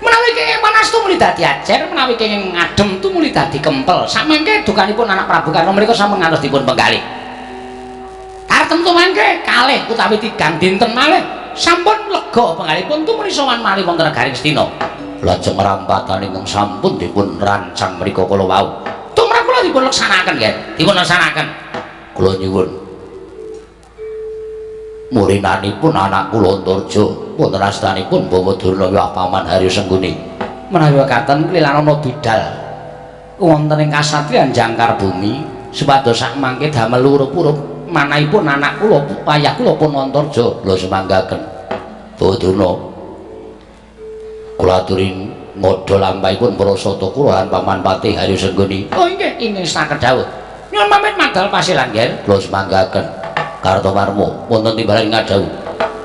Menawi kenging panas tumuli dadi ajer, menawi kenging adem tumuli dadi kempel. Samangke dukanipun anak Prabu Karna menika sampun ngantos dipun penggalih. Tartemtu mangke kalih utawi tigang dinten malih sampun lega penggalipun tumuli sowan malih wonten negari Ngastina. Lajeng rampatan ingkang sampun dipun rancang mriku kala wau. Tumrap kula dipun laksanaken nggih, dipun laksanaken. Kula nyuwun murinanipun anak kula Antarja wonten astanipun Bawa Durna Paman Harya Sengkuni. Menawi wekaten klilanana bidal wonten ing kasatriyan Jangkar Bumi supados sak mangke damel urup-urup manahipun anak kula wayah kula pun Antarja. Kula semanggaken. Badana kula aturi ngodha lampahipun para sata kula lan Paman Patih Haryo Senggoni. Oh inggih, inggih saged dawuh. Nyuwun pamit madal pasilan, Nger. Kula semanggaken. Kartomarma wonten timbalan ngadhawuh.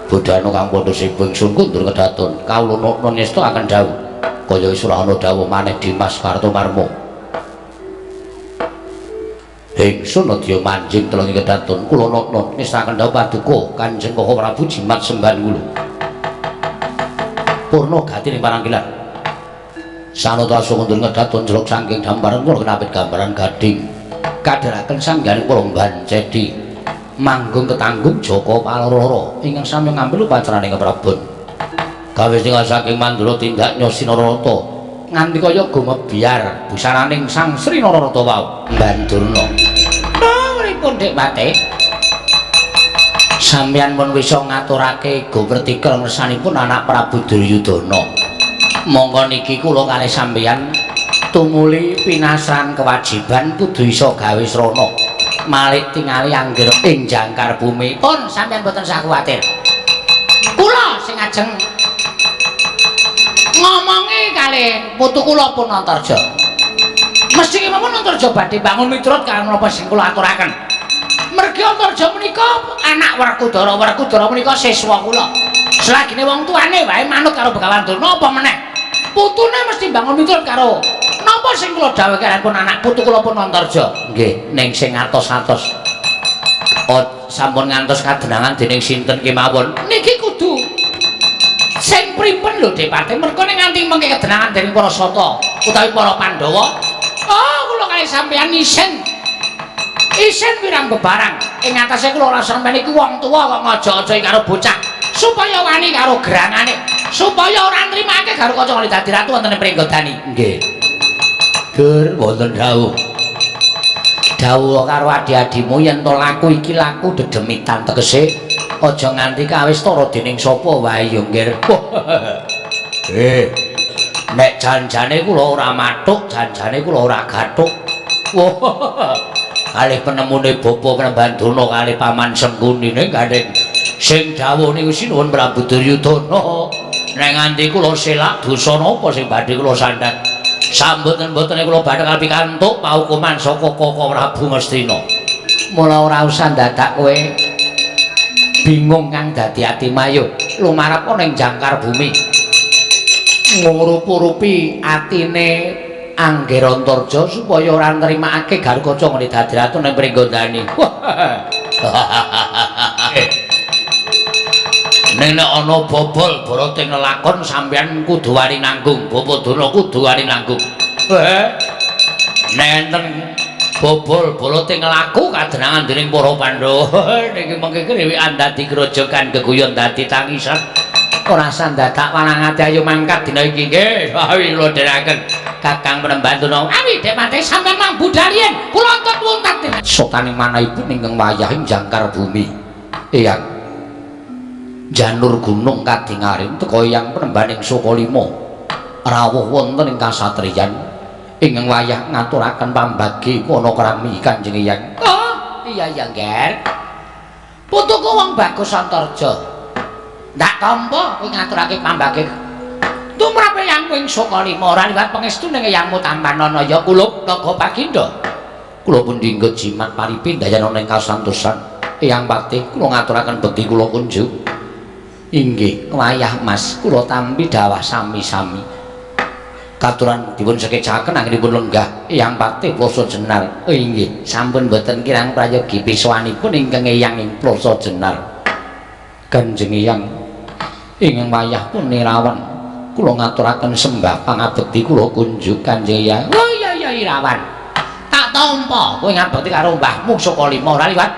Bodhana kang padha sibuk ingsun kundur kedaton. Kawula nata ngestakaken dawuh. Kaya wis ora ana dawuh maneh Dimas Kartomarma. Ingsun nedya manjing telung kedaton. Kula nata ngestakaken dawuh paduka Kanjeng Koko Prabu jimat sembahan kula. Purna gati ning parangkilan. Sanata asa kundur kedaton jelok saking damparan kula kenapit gambaran gading. Kadheraken sangganing para bancedi. Manggung ketanggung Jaka Paloro ingkang sami ngambil upacaraning Prabon. Gawe tinggal saking Mandura tindak Nyosinarata nganti kaya gumebyar busananing Sang Sri Nararata wau. Bandurna. Pripun Dik Patih? Sampeyan pun wisa ngaturake gowertika ngersanipun anak Prabu Duryudana. Monggo niki kula kalih sampeyan tumuli pinasran kewajiban kudu iso gawe srana. Malik tingali angger ing Jangkar Bumi. Pun sampeyan boten usah kuwatir. Kula sing ajeng ngomongi kalih putu kula pun Antarja. Mesti kemawon Antarja badhe bangun miturut karo napa sing kula aturaken. Mergi Antarja menika anak Werkudara, Werkudara menika siswa kula. Selagine wong tuane wae manut karo Begawan Durna apa meneh. Putune mesti bangun miturut karo napa sing kula dhawuhake pun anak putu kula pun Antarja. Nggih, ning sing atos-atos. Sampun ngantos kadenangan dening sinten kemawon. Niki kudu sing pripen lho Dik Patih, merga nek nganti mengke kedenangan dening para sata utawi para Pandhawa, oh kula kalih sampeyan isen. Isen wirang bebarang. Ing atase kula ora sampeyan iku wong tuwa kok ngaja-aja karo bocah supaya wani karo gerangane, supaya ora nrimake karo kaca dadi ratu wonten ing Pringgodani. Nggih. Dur wonten dawuh. Dawuh karo adi-adimu yen to laku iki laku dedemitan tegese aja nganti kawistara dening sapa wae ya Nggir. Nek janjane kula ora mathuk, janjane kula ora gathuk. Kalih penemune Bapa Penemban Durna kalih Paman Sengkuni ning gandeng sing dawuh niku sinuwun Prabu Duryudana. Nek nganti kula selak dosa napa sing badhe kula sandhang? Samboten-mbotene kula badhe pikantuk paukuman saka Koko Prabu Ngastina. Mula ora usah dadak kowe bingung kang dadi ati mayo. Lumarep ning Jangkar Bumi. Ngurup-urupi atine Angger Antarja supaya ora nrimakake Garukaca ngene dadi ratu ning Pringgondani. Ning nek ana bobol borote ngelakon sampeyan kudu wani nanggung, Bapa Durna kudu wani nanggung. Nek enten bobol borote ngelaku kadenangan dening para Pandhawa niki mengke krewekan dadi grojogan geguyon dadi tangisan. Ora sandadak warang ati ayo mangkat dina iki nggih. Awi kula dherekaken Kakang Penemban Durna. Awi Dik Patih sampeyan mang budal yen kula entut-untat. Sotane manahipun ingkang wayahing Jangkar Bumi. Eyang Janur gunung kadingaring teka Eyang Penembaning Sukalima rawuh wonten ing kasatriyan ingkang wayah ngaturaken pambagi panakrami Kanjeng Eyang. Oh, iya iya Nger. Putuku wong bagus Antarja. Ndak tampa kowe ngaturake pambagi. Tumrap Eyangmu ing Sukalima ora liwat pangestu ning Eyangmu tampanana ya kulup naga baginda. Kula pun dinggo jimat paripi ndayana ing kasantosan. Eyang Patih kula ngaturaken bekti kula kunjuk. Inggih, wayah Mas, kula tampi dawah sami-sami. Katuran dipun sekecaken anggenipun lenggah Eyang Patih Plasa Jenar. Oh inggih, sampun boten kirang prayogi pisowanipun ingkang Eyang ing Plasa Jenar. Kanjeng Eyang ingkang wayah pun Irawan, kula ngaturaken sembah pangabekti kula kunjuk Kanjeng Eyang. Oh iya iya Irawan. Tak tampa kowe ngabekti karo mbahmu Sukalima ora liwat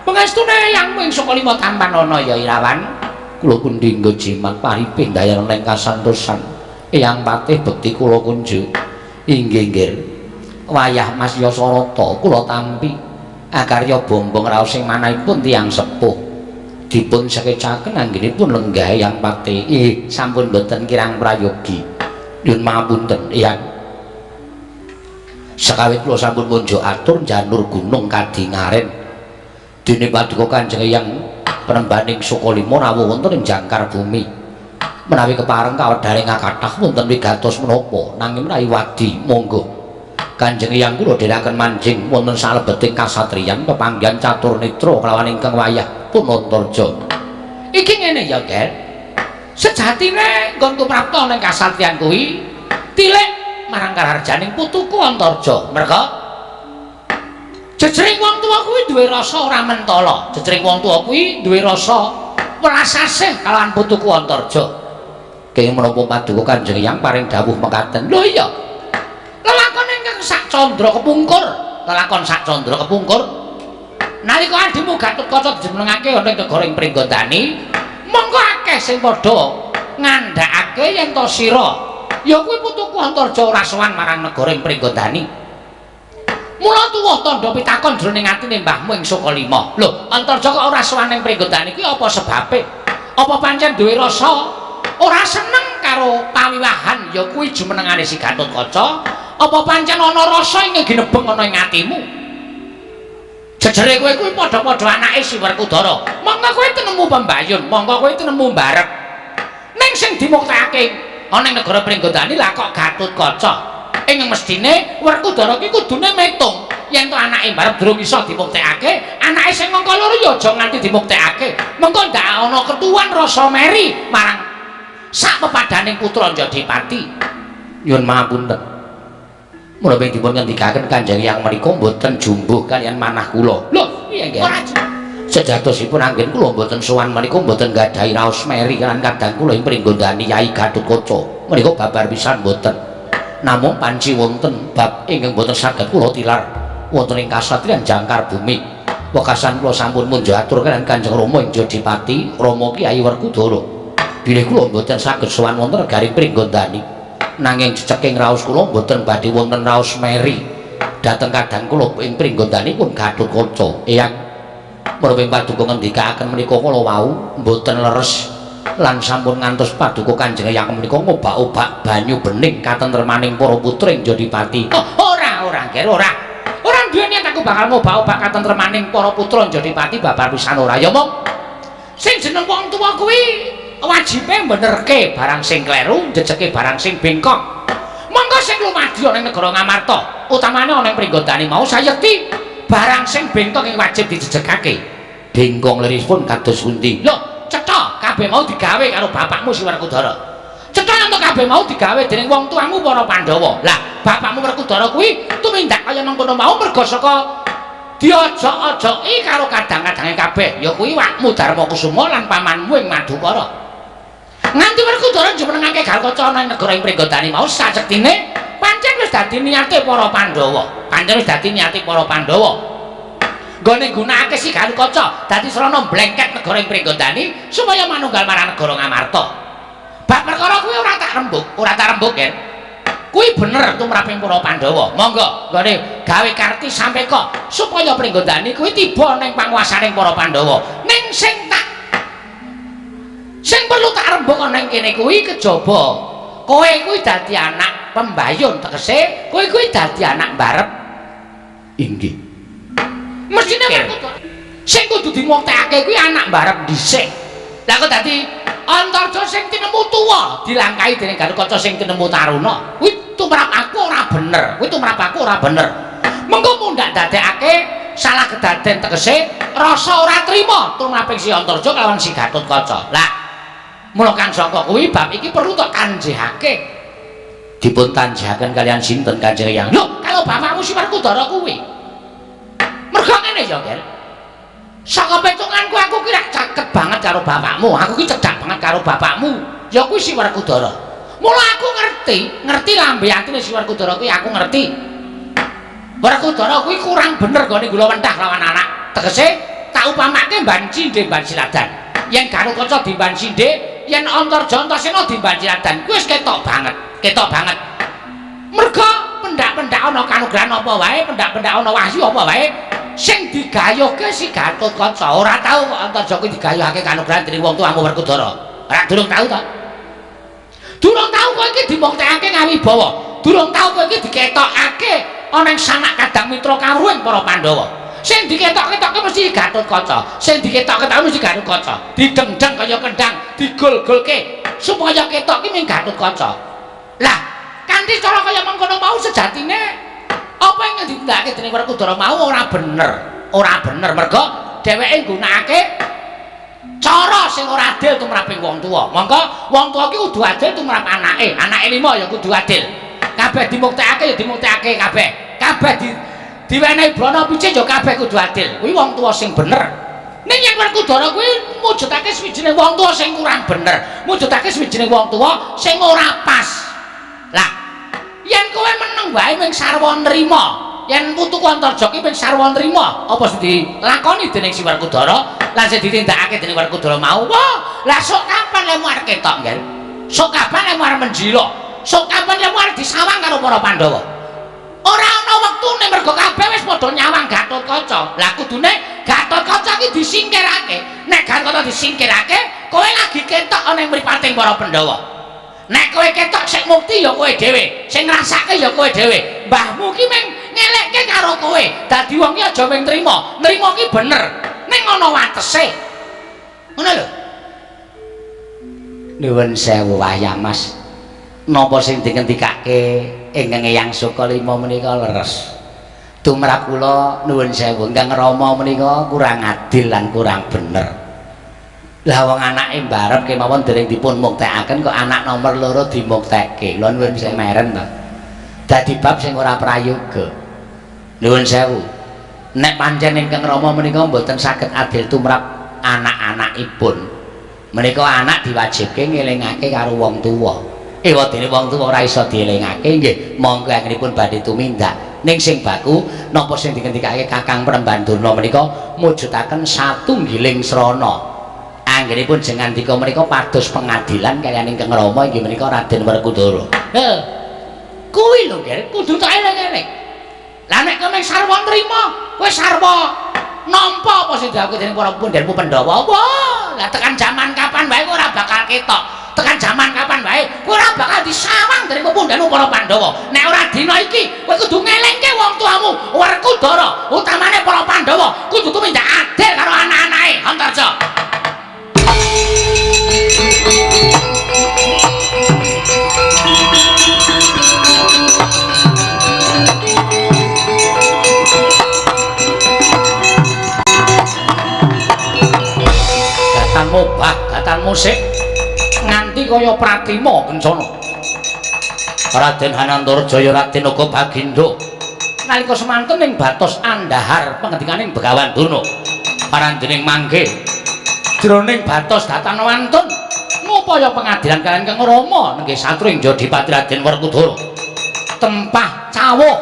pangestune Eyangmu ing Sukalima tampanana ya Irawan. Kula pun dinggo jimat paripih ndayana ing kasantosan. Eyang Patih bekti kula kunjuk. Inggih nggih. Wayah Mas Yasarata kula tampi akarya bombong raos sing manahipun tiyang sepuh. Dipun sekecaken anggenipun lenggah Eyang Patih. Ih, sampun boten kirang prayogi. Nyuwun pangapunten, Eyang. Sekawit kula sampun munjuk atur janur gunung kadingaren. Dene paduka Kanjeng Eyang penembaning Sukalima rawuh wonten ing jangkar bumi. Menawi kepareng kawedharing kathah wonten wigatos menapa nanging menawi wadi monggo. Kanjeng Eyang kula dherekaken manjing wonten salebeting kasatriyan pepanggihan catur netra kelawan ingkang wayah pun Antarja. Iki ngene ya, Ger. Sejatine nggonku prapta ning kasatriyan kuwi tilik marang karaharjaning putuku Antarja. Merga jejering wong tuwa kuwi duwe rasa ora mentala. Jejering wong tuwa kuwi duwe rasa welas asih kalawan putuku Antarja. Kenging menapa paduka Kanjeng Eyang paring dawuh mekaten? Lho iya. Lelakon ingkang sak candra kepungkur, lelakon sak candra kepungkur. Nalika adimu Gatotkaca dijumenengake ana ing negara ing Pringgondani, mongko akeh sing padha ngandhakake yen to sira ya kuwi putuku Antarja ora sowan marang negara ing Pringgondani. Mula tuwuh tandha pitakon jroning atine mbahmu ing Sukalima. Lho, Antarja kok ora sowan ning Pringgondani kuwi apa sebabe? Apa pancen duwe rasa ora seneng karo pawiwahan ya kuwi jumenengane si Gatotkaca? Apa pancen ana rasa ing ginebeng ana ing atimu? Jejere kowe kuwi padha-padha anake si Werkudara. Monggo kowe tinemu pembayun, monggo kowe tinemu mbarep. Ning sing dimuktekake ana ing negara Pringgondani lah kok Gatotkaca. Ing mestine Werkudara ki kudune metung yen to anake mbarep durung iso dimuktekake, anake sing angka loro ya aja nganti dimuktekake. Mengko ndak ana ketuwan rasa meri marang sak pepadaning putra Njadipati. Nyuwun pangapunten. Menapa dipun ngendikaken Kanjeng Eyang menika mboten jumbuh kaliyan manah kula. Lho, piye nggih? Ora Sejatosipun anggen kula mboten sowan menika mboten nggadahi raos meri lan kadang kula ing Pringgondani Yai Gatotkaca. Menika babar pisan mboten. Namung panci wonten bab ingkang mboten saged kula tilar wonten ing kasatriyan jangkar bumi. Wekasan kula sampun munjuk atur kaliyan Kanjeng Rama ing Jodipati, Rama Kyai Werkudara. Bilih kula mboten saged sowan wonten negaring Pringgondani. Nanging ceceking raos kula mboten badhe wonten raos meri dhateng kadang kula ing Pringgondani pun Gatotkaca. Eyang, menapa paduka ngendikaken menika kala wau mboten leres lan sampun ngantos paduka Kanjeng Eyang menika ngobak-obak banyu bening katentremaning para putra ing Jodipati. Oh, ora, ora, Ger, ora. Ora duwe niat aku bakal ngobak-obak katentremaning para putra Jodipati babar pisan ora. Ya mong sing jeneng wong tuwa kuwi wajibe benerke barang sing kleru, njejeke barang sing bengkok. Monggo sing lumadya ning negara Ngamarta, utamane ana ing Pringgondani mau sayekti barang sing bengkok ing wajib dijejegake. Bengkong liripun kados pundi? Lho, cetha kabeh mau digawe karo bapakmu si Werkudara. Cetha yen kabeh mau digawe dening wong tuamu para Pandhawa. Lah, bapakmu Werkudara kuwi tumindak kaya mengkono mau merga saka diojok-ojoki karo kadang-kadange kabeh, ya kuwi wakmu Darmakusuma lan pamanmu ing Madukara. Nganti Werkudara jumenengake Gatotkaca ana ing negara ing Pringgondani mau sasektine pancen wis dadi niate para Pandhawa. Pancen wis dadi niate para Pandhawa. Nggone nggunakake si Gatotkaca dadi srana mblengket negara ing Pringgondani supaya manunggal marang negara Ngamarta. Bab perkara kuwi ora tak rembug, ora tak rembug, Ger. Kuwi bener tumraping para Pandhawa. Monggo nggone gawe karti sampeka supaya Pringgondani kuwi tiba ning panguwasaning para Pandhawa. Ning sing tak sing perlu tak rembug ana ing kene kuwi kejaba kowe kuwi dadi anak pembayun, tegese kowe kuwi dadi anak mbarep. Inggih. Mestine sing kudu dimuktekake kuwi anak mbarep dhisik. Lah kok dadi Antarja sing tinemu tuwa dilangkahi dening Gatotkaca sing tinemu taruna. Kuwi tumrap aku ora bener. Kuwi tumrap aku ora bener. Mengko mundhak dadekake salah kedaden tegese rasa ora trima tumraping si Antarja kelawan si Gatotkaca. Lah mula kang saka kuwi bab iki perlu tok kanjihake. Dipun tanjihaken kaliyan sinten Kanjeng Eyang? Lho, kalau bapakmu si Werkudara kuwi. Mergo ngene ya, Ger. Saka petunganku aku ki rak caket banget karo bapakmu. Aku ki cedhak banget karo bapakmu. Ya kuwi si Werkudara. Mula aku ngerti, ngerti lambe atine si Werkudara kuwi aku ngerti. Werkudara kuwi kurang bener gone gula wentah lawan anak. Tegese tak upamake mban cindhe mban siladan. Yen Gatotkaca dimban cindhe, yen Antarja Antasena dimban siladan, kuwi wis ketok banget, ketok banget. Merga pendak-pendak ana kanugrahan apa wae, pendak-pendak ana wahyu apa wae, sing digayuhke si Gatotkaca. Ora tau kok Antarja kuwi digayuhake kanugrahan dening wong tuamu Werkudara. Ora durung tau to. Durung tau kowe iki dimuktekake ngawibawa. Durung tau kowe iki diketokake ana ing sanak kadang mitra kawruhing para Pandhawa. Sing diketok-ketokke mesti Gatotkaca. Sing diketok-ketokke mesti Gatotkaca. Didengdeng kaya kendang, digol-golke supaya ketok ki ming Gatotkaca. Lah, kanthi cara kaya mengkono mau sejatine apa yang ditindakake dening Werkudara mau ora bener. Ora bener mergo dheweke nggunakake cara sing ora adil tumraping wong tuwa. Mongko wong tuwa ki kudu adil tumrap anake. Anake lima ya kudu adil. Kabeh dimuktekake ya dimuktekake kabeh. Kabeh diwenehi brana picik ya kabeh kudu adil. Kuwi wong tuwa sing bener. Ning yen Werkudara kuwi mujudake suwijining wong tuwa sing kurang bener, mujudake suwijining wong tuwa sing ora pas. Lah, yen kowe meneng wae ming sarwa nrima, yen putuku Antarja ki ming sarwa nrima apa sing dilakoni dening si Werkudara lan sing ditindakake dening Werkudara mau. Wah, lah sok kapan lemu arep ketok, Ngger? Sok kapan lemu arep menjila? Sok kapan lemu arep disawang karo para Pandhawa? Ora ana wektune mergo kabeh wis padha nyawang Gatotkaca. Lah kudune Gatotkaca ki disingkirake. Nek Gatotkaca disingkirake, kowe lagi ketok ana ing mripating para Pandhawa. Nek kowe ketok sik mukti ya kowe dhewe, sing ngrasake ya kowe dhewe. Mbahmu ki mung ngelekke karo kowe. Dadi wong ki aja mung nrima. Nrima ki bener, ning ana watese. Ngono lho. Nuwun sewu Wahya Mas. Napa sing dingendikake ingkang Eyang Sukalima menika leres. Tumrap kula nuwun sewu ingkang Rama menika kurang adil lan kurang bener. Lah wong anake mbarep kemawon dereng dipun muktekaken kok anak nomor loro dimuktekke. Kula nuwun sewu meren to. Dadi bab sing ora prayoga. Nuwun sewu. Nek pancen ingkang Rama menika mboten saged adil tumrap anak-anakipun. Menika anak diwajibke ngelingake karo wong tuwa. Ewadene wong tuwa ora iso dielingake nggih monggo anggenipun badhe tumindak. Ning sing baku napa sing dingendikake Kakang Premban Durna menika mujudaken satunggiling srana. Anggenipun jengandika menika pados pengadilan kaliyan ingkang Rama inggih menika Raden Werkudara. Heh. Kuwi lho Ger, kudu tak eling-eling. Lah nek kowe sarwa nrima, kowe sarwa nampa apa sing dilakuke dening para pundhenmu Pandhawa. Wah, lah tekan jaman kapan wae ora bakal ketok. Tekan jaman kapan wae kowe ora bakal disawang dening pepundhenmu para Pandhawa. Nek ora dina iki kowe kudu ngelingke wong tuamu Werkudara, utamane para Pandhawa kudu tumindak adil karo anak-anake. Antarja. Gatan mobah, gatan musik nganti kaya Pratima kencana. Raden Hanantarjaya Raden uga Bagindo nalika semanten ing batos andhahar pangendikaning Begawan Durna parandening mangke jroning batos datan wantun ngupaya pengadilan kaliyan Kang Rama nenggih satru ing Jodipati Raden Werkudara. Tempah cawuh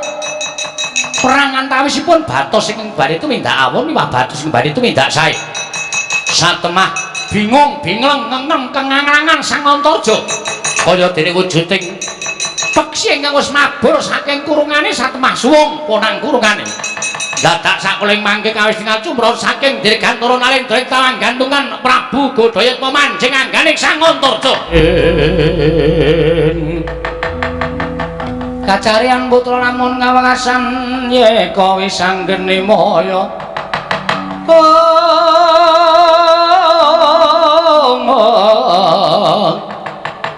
perang antawisipun batos ingkang badhe tumindak awon miwah batos ingkang badhe tumindak sae. Satemah bingung bingleng ngengeng kenganglangan Sang Antarja kaya dene wujuding peksi ingkang wis mabur saking kurungane satemah suwung ponang kurungane. Dadak sakuling mangke kawis tingal cumra saking dirgantara nalendra ing tawang gantungan Prabu Godhayatma manjing angganing Sang Antarja. Kacarian putra lamun ngawekasan yeka wis anggene maya.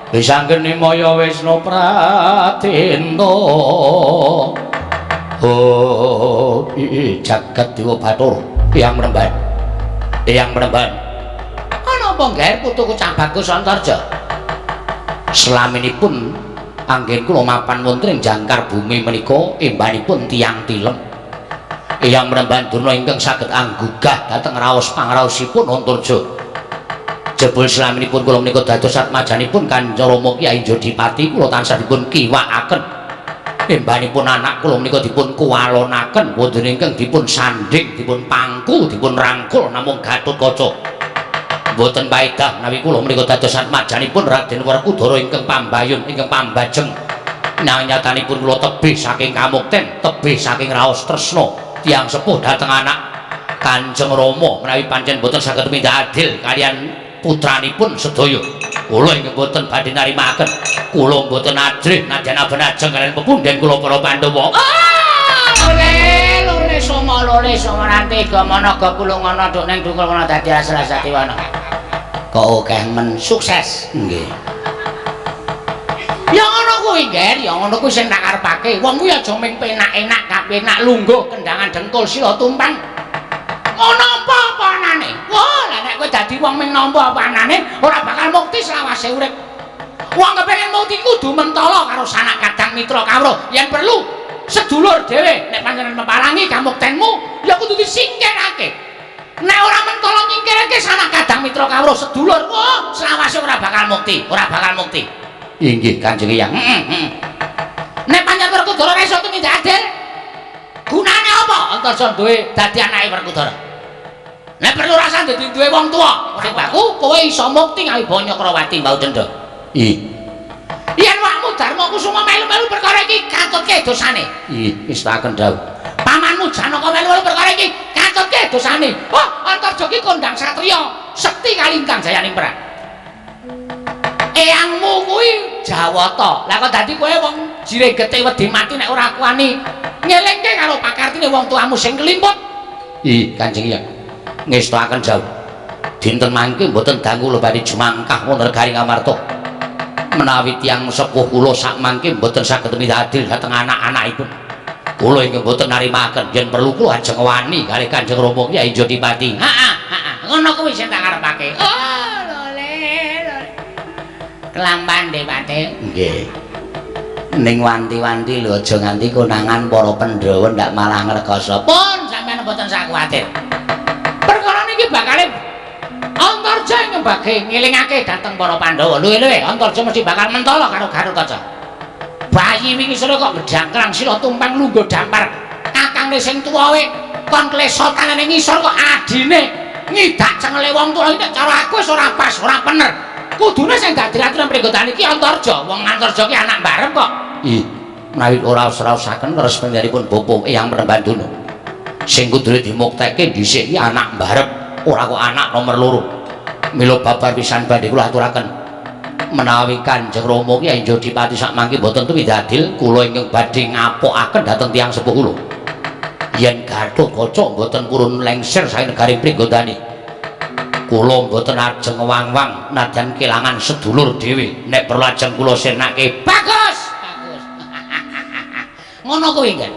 Wis anggene maya Wisnu Pratenta. Oh, jagat dewa Bathara Eyang Mremban. Eyang Mremban. Ana apa ngger putuku Cah Bagus Antarja? Selaminipun anggen kula mapan wonten ing jangkar bumi menika embanipun tiyang tilem. Eyang Mremban Durna ingkang saged anggugah dhateng raos pangraosipun Antarja. Jebul selaminipun kula menika dados atmajanipun Kanjeng Rama Kyai Jodipati kula tansah dipun kiwakaken. Embanipun anak kula menika dipun kuwalonaken wonten ingkang dipun sandhing, dipun pangku, dipun rangkul namung Gatotkaca. Mboten paedah menawi kula menika dados atmajanipun Raden Werkudara ingkang pambayun, ingkang pambajeng. Nanging nyatanipun kula tebih saking kamukten, tebih saking raos tresna tiyang sepuh dhateng anak Kanjeng Rama menawi pancen boten saged tumindak adil kaliyan putranipun sedaya. Kula ingkang boten badhe narimaken. Kula boten ajrih nadyan aben-ajeng kaliyan pepunden kula para Pandhawa. Ah, lole lole soma lole soma nanti gamana ga kulung ana duk ning dukul ana dadi asal satiwana. Kok akeh men sukses. Nggih. Ya ngono kuwi, Nger, ya ngono kuwi sing tak karepake. Wong kuwi aja mung penak-enak, kapenak lungguh kendangan dengkul sila tumpang. Ngono apa anane? Wah, lah nek kowe dadi wong mung nampa apa anane, ora bakal mukti selawase urip. Wong kepengin mukti kudu mentala karo sanak kadang mitra kawruh. Yen perlu sedulur dhewe nek panjenengan meparangi kamuktenmu, ya kudu disingkirake. Nek ora mentala nyingkirake sanak kadang mitra kawruh sedulur, wah, selawase ora bakal mukti, ora bakal mukti. Inggih Kanjeng Eyang. Heeh. Nek pancen Werkudara ora iso tumindak adil, gunane apa Antarja duwe dadi anake Werkudara? Nek perlu rasa dadi duwe wong tuwa, sing baku kowe iso mukti ngawibawa Nyakrawati Mbau Denda. Ih. Yen awakmu Darma Kusuma melu-melu perkara iki katutke dosane. Ih, ngestaken dawuh. Pamanmu Janaka melu-melu perkara iki katutke dosane. Wah, Antarja ki kondang satriya, sekti kalingkang jayaning perang. Eyangmu kuwi Jawata. Lah kok dadi kowe wong jirih getih wedi mati nek ora kuwani ngelingke karo pakartine wong tuamu sing kelimput. Ih, Kanjeng Eyang. Ngestakaken dawuh. Dinten mangke mboten dangu kula badhe jumangkah wonten negari Ngamarta. Menawi tiyang sepuh kula sak mangke mboten saged tumindak adil dhateng anak-anakipun. Kula ingkang mboten narimaken yen perlu kula ajeng wani kalih Kanjeng Rama Kyai Jodipati. Heeh, heeh. Ngono kuwi sing tak karepake. Oh, lole, lole. Kelampan Dewate. Nggih. Ning wanti-wanti lho aja nganti konangan para Pandhawa ndak malah ngrekoso. Pun sampeyan mboten sak kuwatir. Perkara niki bakale Antarja ing mbage ngelingake dhateng para Pandhawa. Luwe-luwe Antarja mesti bakal mentala karo Garukaca. Bayi wingi sore kok gedhangkrang sila tumpang lungguh dampar. Kakangne sing tuwa we kon klesotan ning ngisor kok adine ngidak cengele wong tuwa iki cara aku wis ora pas, ora bener. Kudune sing dadi ratu nang Pringgodani iki Antarja. Wong Antarja ki anak barep kok. Ih, menawi ora raosaken resmenipun Bapak Eyang Prembanduna. Sing kudune dimuktekke dhisik iki anak barep, ora kok anak nomor loro. Mila babar pisan badhe kula aturaken. Menawi Kanjeng Rama Kyai Jodipati sak mangke mboten tumindak adil, kula ingkang badhe ngapokaken dhateng tiyang sepuh kula. Yen Gatotkaca mboten purun lengser saking negari Pringgodani, kula mboten ajeng wang-wang nadyan kelangan sedulur dhewe. Nek perlu ajeng kula sirnake. Bagus, bagus. Ngono kuwi, Ngen.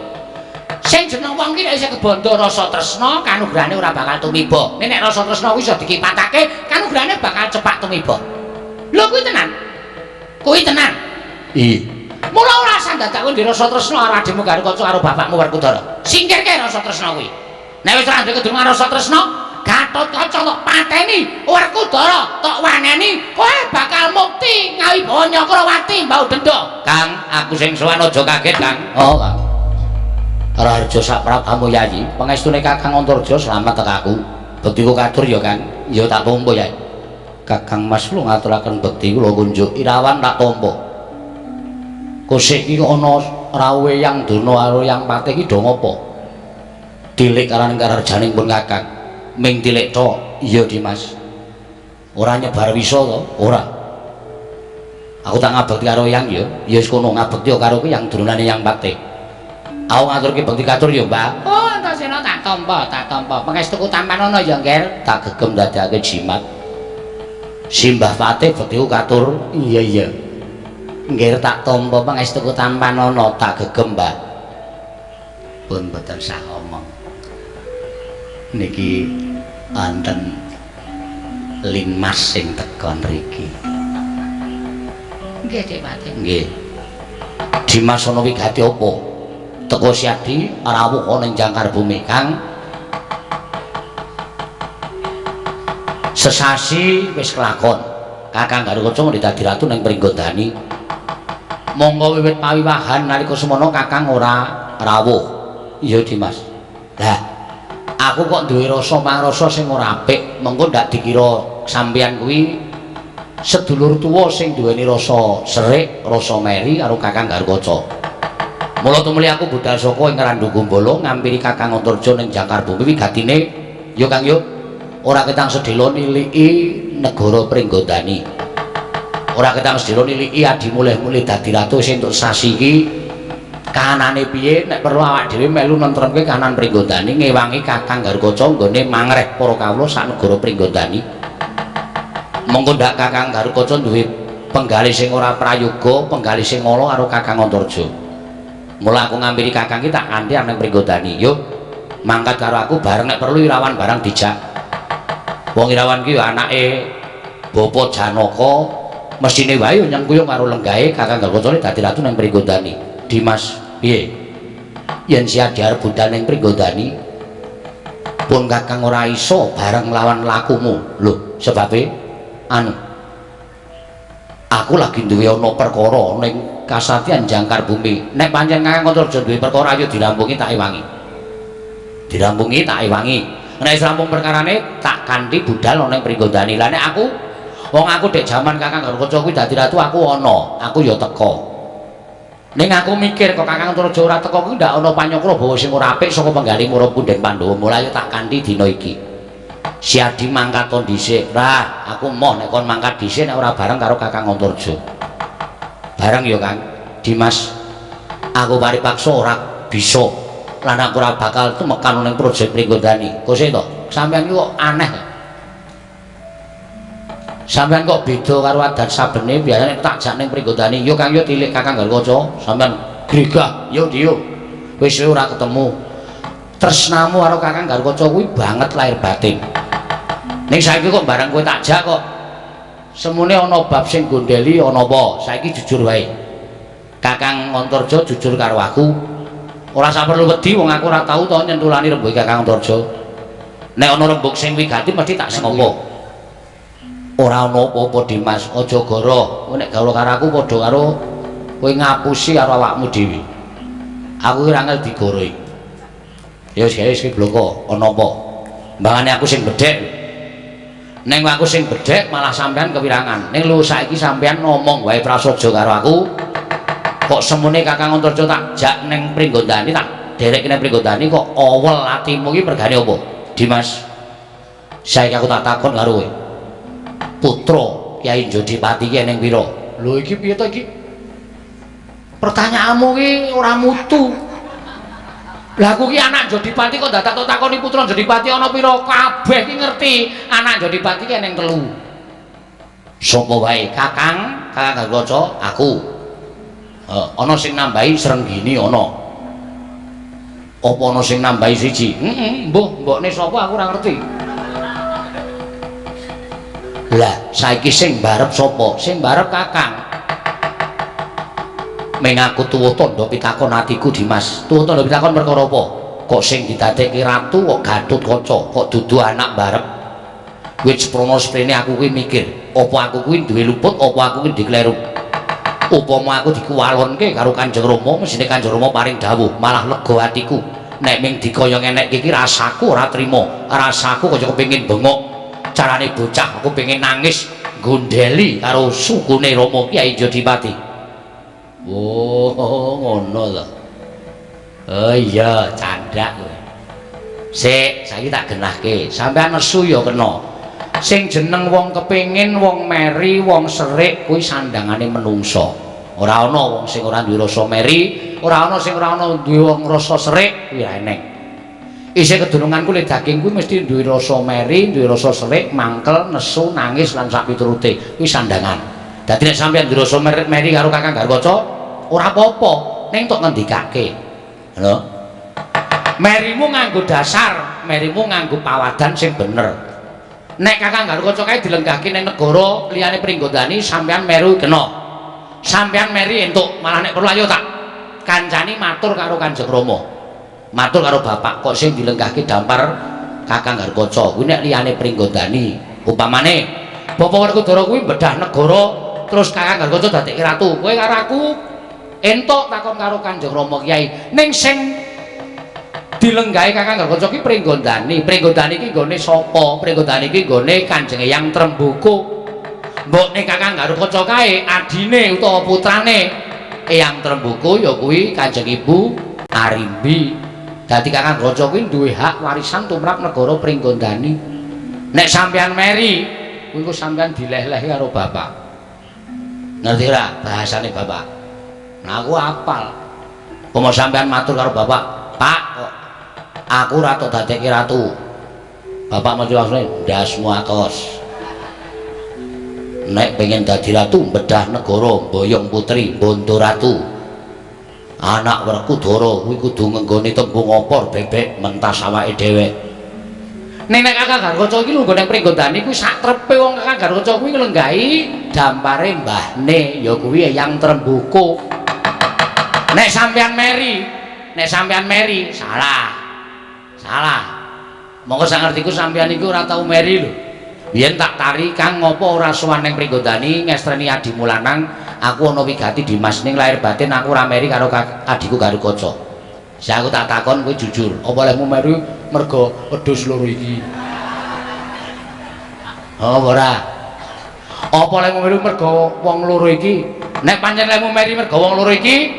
Sing jeneng wong ki nek isih kebandha rasa tresna, kanugrahane ora bakal tumiba. Nek rasa tresna kuwi iso dikipatake, kanugrahane bakal cepak tumiba. Lho kuwi tenan. Kuwi tenan. Ih. Mula ora usah dadak kowe ndek rasa tresna karo adhimu Garukaca karo bapakmu Werkudara. Singkirke rasa tresna kuwi. Nek wis ora ndek kedunungan rasa tresna, Gatotkaca tok pateni, Werkudara tok waneni, kowe bakal mukti ngawibawa Nyakrawati Mbau Denda. Kang, aku sing sowan aja kaget, Kang. Oh, Kang. Raharja sak prabamu Yayi, pangestune Kakang Antarja slamet tekaku. Bektiku katur ya, Kang. Ya tak tampa, Yai. Kakang Mas kula ngaturaken bekti kula kunjuk Irawan tak tampa. Kosik iki ana rawuhe Yang Durna karo Yang Patih iki do ngopo? Tilik karaning kararjaning pun Kakang. Ming tilik tok. Iya, Dimas. Ora nyebar wisa to? Ora. Aku tak ngabekti karo Yang ya. Ya wis kono ngabekti karo ki Yang Durnane Yang Patih. Aku ngaturke bekti katur ya, Mbak. Oh, Antasena tak tampa, tak tampa. Pangestuku tampan ana ya, Nger. Tak gegem dadekake jimat. Simbah Patih bektiku katur. Iya, iya. Nggih tak tampa pangestuku tampan ana, tak gegem, Mbak. Pun mboten sah omong. Niki wonten Linmas sing teka nriki. Nggih, Dik Patih. Nggih. Dimas ana wigati apa? Teko Siadi rawuh ana ing jangkar bumi, Kang. Sesasi wis kelakon. Kakang Garukaca dadi ratu ning Pringgondani. Monggo wiwit pawiwahan nalika semono Kakang ora rawuh. Iya, Dimas. Lah, aku kok duwe rasa mangrasa sing ora apik, mengko ndak dikira sampeyan kuwi sedulur tuwa sing duweni rasa serik, rasa meri karo Kakang Garukaca. Mula tumuli aku budal saka ing Randu Gumbala ngampiri Kakang Antarja ning jangkar bumi wigatine ya Kang yo ora ketang sedhela niliki negara Pringgondani. Ora ketang sedelo niliki adi mulih-mulih dadi ratu sing entuk sasi iki kahanane piye nek perlu awak dhewe melu nentremke kahanan Pringgondani ngewangi Kakang Garukaca nggone mangreh para kawula sak negara Pringgondani. Monggo ndak Kakang Garukaca duwe penggalih sing ora prayoga, penggalih sing ala karo Kakang Antarja. Mula aku ngampiri Kakang iki tak kanthi nang Pringgondani. Yo mangkat karo aku bareng nek perlu Irawan barang dijak. Wong Irawan ki ya anake Bapa Janaka, mesthine wae nyengkuyung karo lenggahe Kakang Garukaca dadi ratu nang Pringgondani. Dimas, piye? Yen si Adi arep budal ning Pringgondani, pun Kakang ora iso bareng lawan lakumu. Lho, sebabe anu aku lagi duwe ana perkara ning Kasatyan Jangkar Bumi. Nek pancen Kakang Antarja duwe perkara ayo dirampungi tak ewangi. Dirampungi tak ewangi. Nek wis rampung perkarane tak kanthi budal ana ning Pringgondani. Lah nek aku wong aku dek jaman Kakang Garukaca kuwi dadi ratu aku ana, aku ya teka. Ning aku mikir kok Kakang Antarja ora teka kuwi ndak ana panyokra bawa sing ora apik saka penggalih Mura Punden Pandhawa. Mula ayo tak kanthi dina iki. Si Adi mangkat dhisik. Rah, aku moh nek kon mangkat dhisik nek ora bareng karo Kakang Antarja. Bareng ya, Kang. Dimas, aku paripaksa ora bisa lan aku ora bakal tumekan ning proyek Pringgondani. Kose to, sampeyan iki kok aneh. Sampeyan kok beda karo adat sabene biasane tak jak ning Pringgondani. Yo Kang, yo tilik Kakang Garukaca, sampeyan gregah, yo diyo. Wis ora ketemu. Tresnamu karo Kakang Garukaca kuwi banget lahir batin. Ning saiki kok bareng kowe tak jak kok semune ana bab sing gondeli ana apa? Saiki jujur wae. Kakang Antarja jujur karo aku. Ora usah perlu wedi wong aku ora tau to nyentulani rembuge Kakang Antarja. Nek ana rembug sing wigati mesti tak sengapa. Ora ana apa-apa Dimas, aja goroh. Kowe nek goroh karo aku padha karo kowe ngapusi karo awakmu dhewe. Aku ora angel digorohi. Ya wis wis bloko, ana apa? Mbangane aku sing bedhek. Ning aku sing bedhek malah sampean kewirangan. Ning lho saiki sampean ngomong wae prasaja karo aku. Kok semune Kakang Antarja tak jak ning Pringgondani, tak derek ning Pringgondani kok awel atimu iki mergane apa? Dimas, saiki aku tak takon karo kowe. Putra Kyai Jodipati ki ning pira? Lho iki piye to iki? Pertanyaanmu ki ora mutu. Lah aku ki anak Jodipati kok dadak tok takoni putra Jodipati ana pira? Kabeh ki ngerti anak Jodipati ki ning 3. Sapa wae? Kakang, Kakang Garukaca, aku. Ana sing nambahi Srenggini ana. Apa ana sing nambahi siji? Heeh, mbuh, mbokne sapa aku ora ngerti. Lah, saiki sing barep sapa? Sing barep Kakang. Ming aku tuwa tandha pitakon atiku Dimas. Tuwa tandha pitakon perkara apa? Kok sing didadekke ratu kok Gatotkaca, kok dudu anak barep. Wit seprono sprene aku kuwi mikir, apa aku kuwi duwe luput, apa aku kuwi dikleru. Upama aku dikuwalonke karo Kanjeng Rama, mesthine Kanjeng Rama paring dawuh, malah lega atiku. Nek ming dikaya ngenekke iki rasaku ora trima. Rasaku kaya kepengin bengok. Carane bocah aku pengen nangis gondeli karo sukune Rama Kyai Jodipati. Oh, ngono to. Oh iya, candhak kowe. Sik, saiki tak genahke. Sampeyan nesu ya kena. Sing jeneng wong kepengin, wong meri, wong serik kuwi sandangane menungsa. Ora ana wong sing ora duwe rasa meri, ora ana sing ora ana duwe wong rasa serik, kuwi ora eneng. Isih kedununganku le daging kuwi mesti duwe rasa meri, duwe rasa serik, mangkel, nesu, nangis lan sak piturute. Kuwi sandangan. Dadi nek sampeyan duwe rasa meri karo Kakang Garukaca, ora apa-apa, ning tok ngendikake. Lho. Merimu nganggo dasar, merimu nganggo pawadan sing bener. Nek Kakang Garukaca kae dilenggahke ning negara liyane Pringgondani, sampeyan meru kena. Sampeyan meri entuk, malah nek perlu ayo tak kancani matur karo Kanjeng Rama. Matur karo bapak kok sing dilenggahke dampar Kakang Garukaca kuwi nek liyane Pringgondani. Upamane Bapak Werkudara kuwi bedah negara terus Kakang Garukaca dadekke ratu. Kowe karo aku entuk takon karo Kanjeng Rama Kyai. Ning sing dilenggahi Kakang Garukaca ki Pringgondani. Pringgondani ki nggone sapa? Pringgondani ki nggone Kanjeng Eyang Tremboko. Mbokne Kakang Garukaca kae adine utawa putrane Eyang Tremboko ya kuwi Kanjeng Ibu Arimbi. Dadi Kakang Garukaca kuwi duwe hak warisan tumrap negara Pringgondani. Nek sampeyan meri, kuwi engko sampeyan dileh-lehke karo bapak. Ngerti ora bahasane bapak? Nah aku apal. Umpama sampean matur karo bapak, "Pak, kok aku ora tok dadekke ratu." Bapak mesti langsung ndasmu atos. Nek pengen dadi ratu bedah negara, boyong putri, bondo ratu. Anak Werkudara kuwi kudu ngenggone tembung opor bebek mentas awake dhewek. Ning nek Kakang Garukaca iki lungguh ning Pringgondani kuwi sak trepe wong Kakang Garukaca kuwi nglenggahi dampare mbahne ya kuwi Eyang Tremboko. Nek sampean meri, nek sampean meri salah. Salah. Monggo sak ngertiku sampean iku ora tau meri lho. Biyen tak tari Kang ngopo ora sowan ning Pringgondani ngestreni adimu lanang, aku ana wigati Dimas ning lahir batin aku ora meri karo adhiku Garukaca. Sing aku tak takon kowe jujur, apa lehmu meri mergo wedhus loro iki? Oh, ora. Apa lehmu meri mergo wong loro iki? Nek pancen lehmu meri mergo wong loro iki,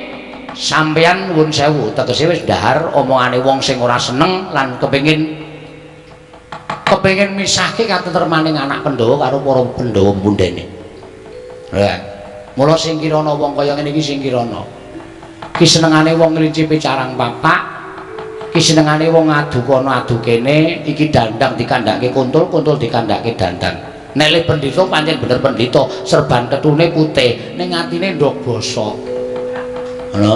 sampeyan nuwun sewu, tegese wis dhahar omongane wong sing ora seneng lan kepengin misahke katentremaning anak Pandhawa karo para Pandhawa pundene. Lah, mula sing kirana wong kaya ngene iki sing kirana. Ki senengane wong nglincipi carang papak, ki senengane wong adu kono adu kene, iki dandang dikandhake kuntul, kuntul dikandhake dandang. Nek le pendhita pancen bener pendhita, serban ketune putih, ning atine ndok bosok. Ngono.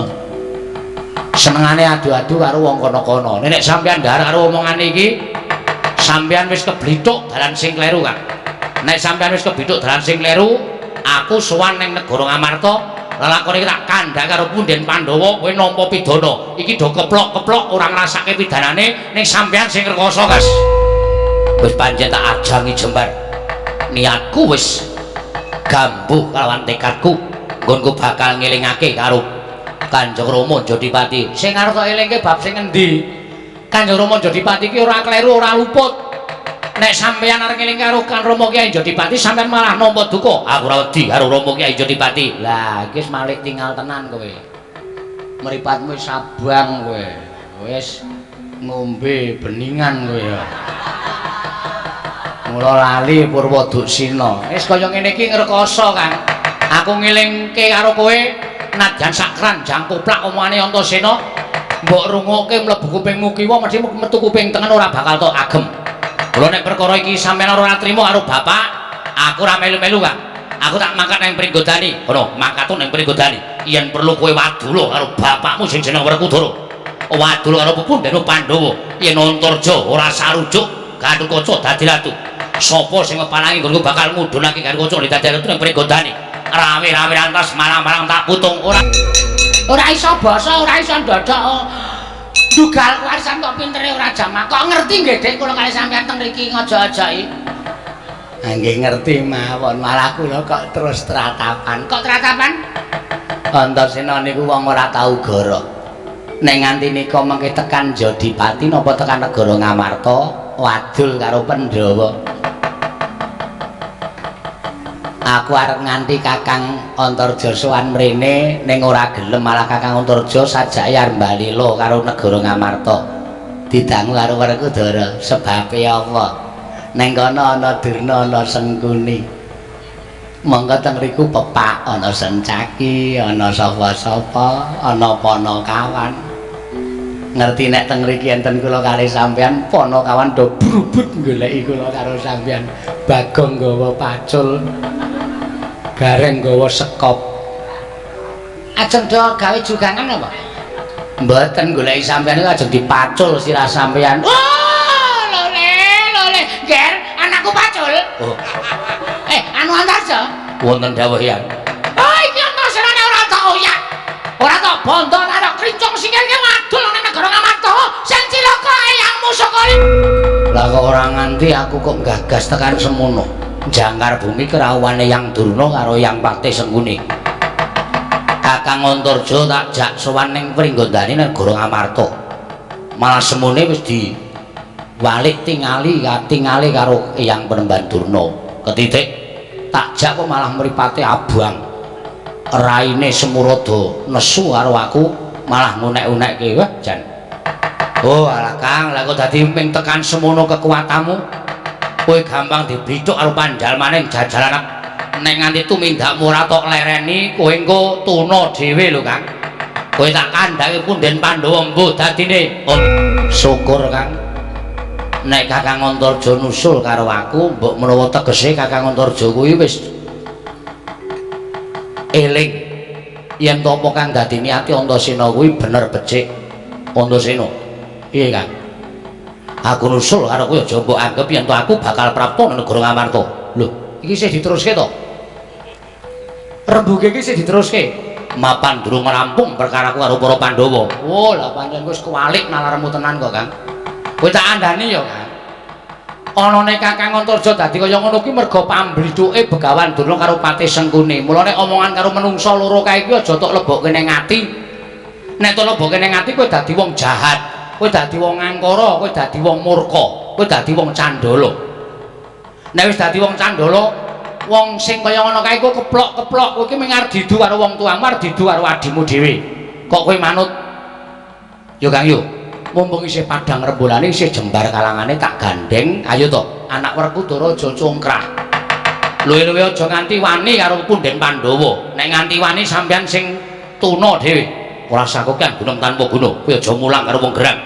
Senengane adu-adu karo wong kono-kono. Nek sampeyan ndhar karo omongane iki, sampeyan wis keblithuk dalan sing kleru, Kang. Nek sampeyan wis keblithuk dalan sing kleru, aku sowan ning negara Ngamarta, lelakon iki tak kandhak karo punden Pandhawa, kowe nampa pidana. Iki do keplok-keplok ora ngrasake pidanane, ning sampeyan sing rekoso, Kas. Wis pancen tak ajangi jembar. Niatku wis gambuh kalawan tekadku, nggonku bakal ngelingake karo Kanjeng Rama Jodipati. Sing arep tok elingke bab sing endi? Kanjeng Rama Jodipati ki ora kleru, ora luput. Nek sampeyan arep ngeling karo Kang Rama Kyai Jodipati, sampeyan malah nampa duka. Aku ora wedi karo Rama Kyai Jodipati. Lah, iki wis malik tinggal tenan kowe. Mripatmu wis abang kowe. Wis ngombe beningan kowe ya. Mula lali Purwa Duksina. Wis kaya ngene iki ngrekoso, Kang. Aku ngelingke karo kowe nadyan sak kranjang koplak omongane Antasena, mbok rungokke mlebu kupingmu kiwa mesti metu kuping tengen ora bakal tok agem. Mula nek perkara iki sampeyan ora trima karo bapak, aku ora melu-melu, Kang. Aku tak mangkat nang Pringgodani. Kono, mangkat nang Pringgodani. Yen perlu kowe wadula karo bapakmu sing jeneng Werkudara. Wadula karo pepundhene Pandhawa. Yen Antarja ora sarujuk Gatotkaca dadi ratu. Sapa sing ngepalangi nggonku bakal ngudhunake Gatotkaca dadi ratu nang Pringgodani. Rawe-rawe lantas malang-malang tak putung ora. Ora iso basa, ora iso ndodok. Dugal kuarisan kok pintere ora jamak. Kok ngerti nggih, Dik, kula kali sampean teng mriki ngojo-ojoki. Nggih ngerti mawon, malah kula kok terus tratapan. Kok tratapan? Antasena niku wong ora tau goro. Nek nganti nika mengke tekan Jodipati napa tekan negara Ngamarta, wadul karo Pandhawa. Aku arep nganti Kakang Antarja sowan mrene ning ora gelem malah Kakang Antarja sajake arep mbalila karo negara Ngamarta. Didangu karo Werkudara, sebabe apa? Ning kono ana Durna ana Sengkuni. Monggo teng riku pepak ana Sencaki, ana sapa-sapa, ana Panakawan. Ngerti nek teng mriki enten kula kalih sampeyan, Panakawan do brubut goleki kula karo sampeyan. Bagong nggawa pacul, Gareng nggawa sekop. Ajeng do gawe jugangan apa? Mboten, goleki sampeyan iku ajeng dipacul sirah sampeyan. Oh, lole, lole, Ger, anakku pacul. Oh. Anu Antarja. Wonten dawuh ya. Oh, iki Antasena ora tak oyak. Ora tak bondo, ora tak krincong sikil ki wadul nang negara Ngamarta. Sing cilaka eyangmu Sukali. Lah kok ora nganti aku kok gagas tekan semono. Jangkar bumi kerawuhane Yang Durna karo Yang Patih Sengkuni. Kakang Antarja tak jak sowan ning Pringgondani negara Ngamarta. Malah semune wis di walik tingali katingali karo Eyang Penemban Durna. Ketitik tak jak kok malah mripate abang. Raine Semurada nesu karo aku malah ngunek-unekke. Wah jan. Oh alah Kang, lah kok dadi ming tekan semono kekuatanmu. Kowe gampang diblithuk karo panjalmane jajalan Nek nganti tumindakmu ora tok lereni, kowe engko tuna dhewe lho, Kang. Kowe tak kandhake punden Pandhawa mbuh dadine. Oh, syukur, Kang. Nek Kakang Antarja nusul karo aku, mbok menawa tegese Kakang Antarja kuwi wis eling yen to apa kang dadi niate Antasena kuwi bener becik. Antasena. Piye, Kang? Aku nusul karo kowe aja mbok anggep yen to aku bakal prapta nang negara Ngamarta. Lho, iki isih diteruske to? Rembuge iki isih diteruske. Mapan durung rampung perkaraku karo para Pandhawa. Oh, lah pancen wis kuwalik nalarmu tenan kok, Kang. Kowe tak kandhani ya, Kang. Anane Kakang Antarja dadi kaya ngono kuwi merga pamblithuke Begawan Durna karo Patih Sengkuni. Mulane omongan karo menungsa loro kae iki aja tok lebokke ning ati. Nek tok lebokke ning ati kowe dadi wong jahat, kowe dadi wong angkara, kowe dadi wong murka, kowe dadi wong candala. Nek wis dadi wong candala, wong sing kaya ngono kae kowe keplok-keplok, kowe iki mung arep didu karo wong tuamu, arep didu karo adimu dhewe. Kok kowe manut? Yo Kang yo. Mumpung isih padhang rembulane isih jembar kalangane tak gandeng, ayo to, anak Werkudara aja congkrah. Luwe-luwe aja nganti wani karo punden Pandhawa. Nek nganti wani sampeyan sing tuna dhewe. Ora sakokan gunung tanpa guna, kowe aja mulang karo wong gerang.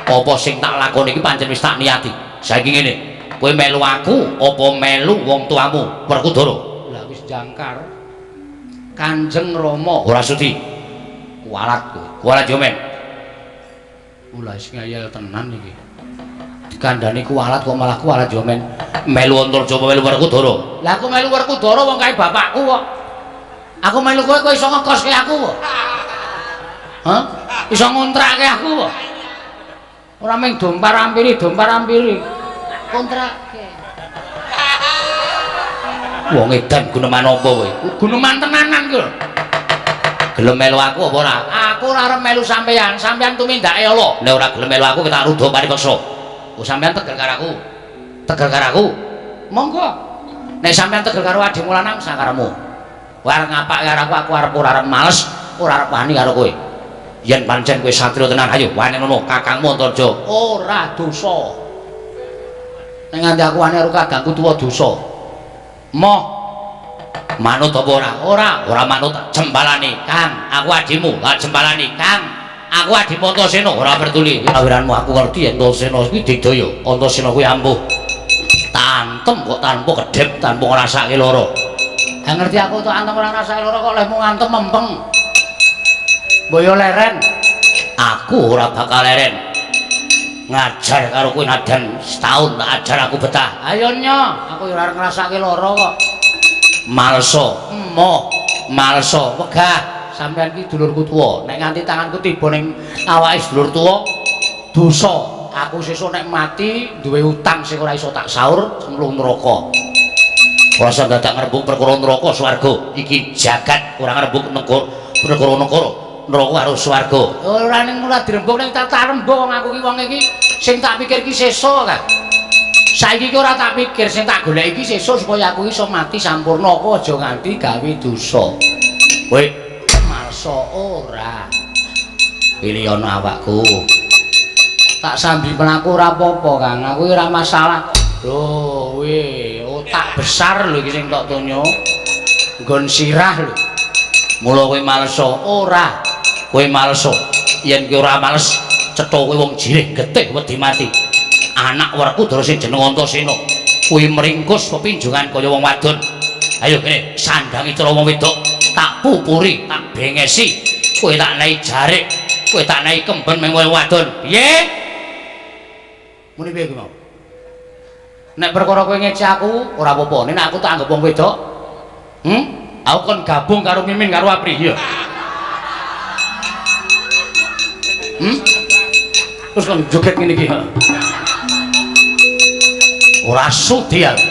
Apa sing tak lakoni iki pancen wis tak niati. Saiki ngene, kowe melu aku apa melu wong tuamu Werkudara? Lah wis jangkar. Kanjeng Rama ora sudi. Kualat kowe. Kualat yo men. Ula wis ngeyel tenan iki. Dikandani kualat kok malah kualat yo men. Melu Antarja apa melu Werkudara? Lah aku melu Werkudara wong kae bapakku kok. Aku melu kowe kowe iso ngekoske aku kok. Hah? Iso ngontrakke aku kok. Ora mung dompar ampiri, dompar ampiri. Kontrakke. Wong edan guneman apa kowe? Guneman tenanan ki lho. Gelem melu aku apa ora? Aku ora arep melu sampeyan, sampeyan tumindake ala. Nek ora gelem melu aku tak rudha paripeksa. Oh, sampeyan tegel karo aku. Tegel karo aku. Monggo. Nek sampeyan tegel karo adimu lanang sakarepmu. Kowe arep ngapake karo aku, aku arep ora arep males, ora arep wani karo kowe. Yen pancen kowe satriya tenan, ayo wani ngono kakangmu Antarja. Ora dosa. Nek nganti aku wani karo kadangku tuwa dosa. Moh. Manut apa ora? Ora, ora manut jempalane. Kang, aku adimu, tak jempalane. Kang, aku adimu Antasena, ora peduli. Kawiranmu aku ngerti yen Antasena kuwi digdaya, Antasena kuwi ampuh. Tantem kok tanpa kedhep, tanpa ngrasake lara. Ha ngerti aku tok antem ora ngrasake lara kok lehmu ngantem mempeng. Mbok yo leren. Aku ora bakal leren. Ngajar karo kowe nadan setahun tak ajar aku betah. Ayo nyo, aku yo ora ngrasake lara kok. Malsa, emoh, malsa, wegah. Sampeyan ki dulurku tuwa. Nek nganti tanganku tiba ning awake sedulur tuwa, dosa. Aku sesuk nek mati duwe utang sing ora iso tak saur, cemplung neraka. Ora usah dadak ngrembug perkara neraka swarga. Iki jagat ora ngrembug perkara neraka karo swarga. Ora ning ora dirembug ning tak rembug wong aku ki wong iki sing tak pikir ki sesuk kan. Saiki ki ora tak pikir, sing tak golek iki sesuk supaya aku iso mati sampurna, kok aja nganti gawe dosa. Kowe malsa ora. Pilih ana awakku. Tak sambi mlaku ora apa-apa, Kang. Aku ora masalah. Lho, kowe otak besar lho iki sing tok tonyo. Nggon sirah lho. Mula kowe malsa ora. Kowe malsa. Yen kowe ora males, cetha kowe wong jirih getih wedi mati. Anak Werkudara sing jeneng Antasena kuwi meringkus pepinjungan kaya wong wadon. Ayo kene sandangi cara wong wedok, tak pupuri, tak bengesi. Kowe tak nehi jarik, kowe tak nehi kemben meng wong wadon. Piye? Muni piye kuwi mau? Nek perkara kowe ngece aku ora apa-apa, nek aku tak anggap wong wedok. Aku kon gabung karo Mimin karo Apri, iya. Terus kon joget ngene iki. Ora sudi aku.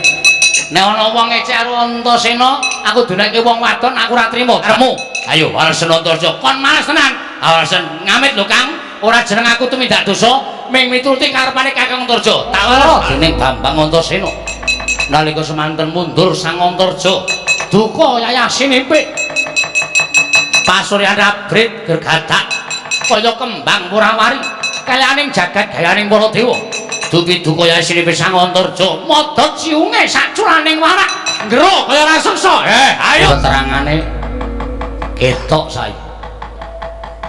Nek ana wong ngecek karo Antasena, aku dunekke wong wadon, aku ora trimo. Karepmu. Ayo walesen Antasena, kon males tenan. Walesen ngamit lho, Kang. Ora jeneng aku tumindak dosa, ming mituruti karepane Kakang Antarja. Tak wales dening Bambang Antasena. Nalika semanten mundur Sang Antarja, duka yayah sinipik. Pasuryan abrit gergadak kaya kembang murawari, kayaning jagat gayaning para dewa. Dupi duka yayah sinipik Sang Antarja, modot siunge sacuraning warak. Ngeruk kaya raseksa. Ayo. Keterangane ketok sae.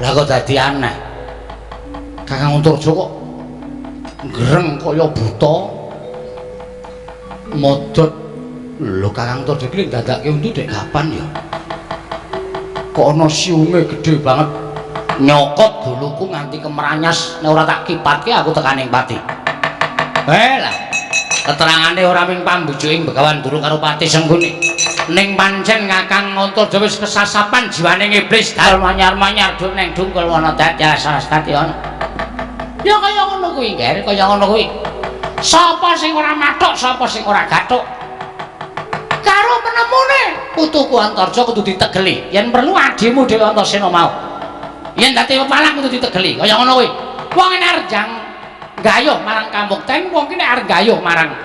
Lah kok dadi aneh. Kakang Antarja kok ngreng kaya buta. Modot. Lho Kakang Antarja iki ndadake untu dek kapan ya? Kok ana siunge gedhe banget. Nyokot guluku nganti kemeranyas nek ora tak kipatke aku tekaning pati. Lah, keterangane ora ming pambujuking Begawan Durung karo Patih Sengguni. Ning pancen Kakang Antarja wis kesasapan jiwane iblis dal manyar-manyar duk neng dungkul wana dadi sarastati ana. Ya kaya ngono kuwi, Nger, kaya ngono kuwi. Sapa sing ora mathuk, sapa sing ora gathuk? Karo penemune putuku Antarja kudu ditegeli. Yen perlu adimu dhewe Antasena mau. Yen dadi pepalang kudu ditegeli, kaya ngono kuwi. Wong nek arep gayuh marang kamukten, wong ki nek arep gayuh marang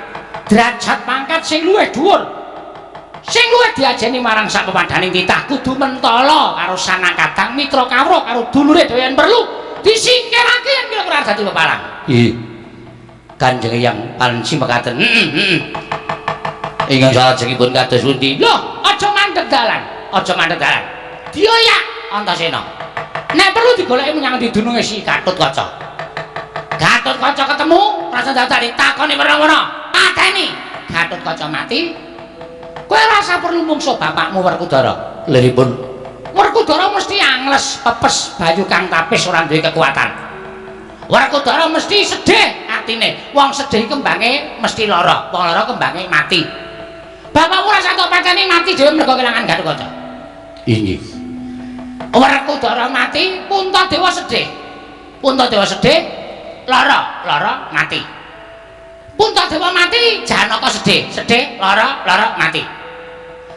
derajat pangkat sing luwih dhuwur, sing luwih diajeni marang sak pepadaning titah kudu mentala karo sanak kadang mitra kawruh karo dulure dhewe yen perlu disingkirake yen kira-kira dadi pepalang. Nggih. Kanjeng Hyang panci mekaten. Heeh. Ingkang salajengipun kados pundi? Lho, aja mandeg dalan, aja mandeg dalan. Dioyak Antasena. Nek perlu digoleki menyang ndi dununge si Gatotkaca. Gatotkaca ketemu, rasa dadak ditakoni werna-werna. Pateni. Gatotkaca mati. Kowe rasa perlu mungsuh bapakmu Werkudara. Liripun Werkudara mesti angles, pepes, bayu kang tapis ora duwe kekuatan. Werkudara mesti sedih atine. Wong sedih kembange mesti lara, wong lara kembange mati. Bapakmu rasa tok pateni mati dhewe mergo kelangan Gatotkaca. Inggih. Werkudara mati, Puntadewa sedih. Puntadewa sedih, lara, lara mati. Puntadewa mati, Janaka sedih, sedih, lara, lara mati.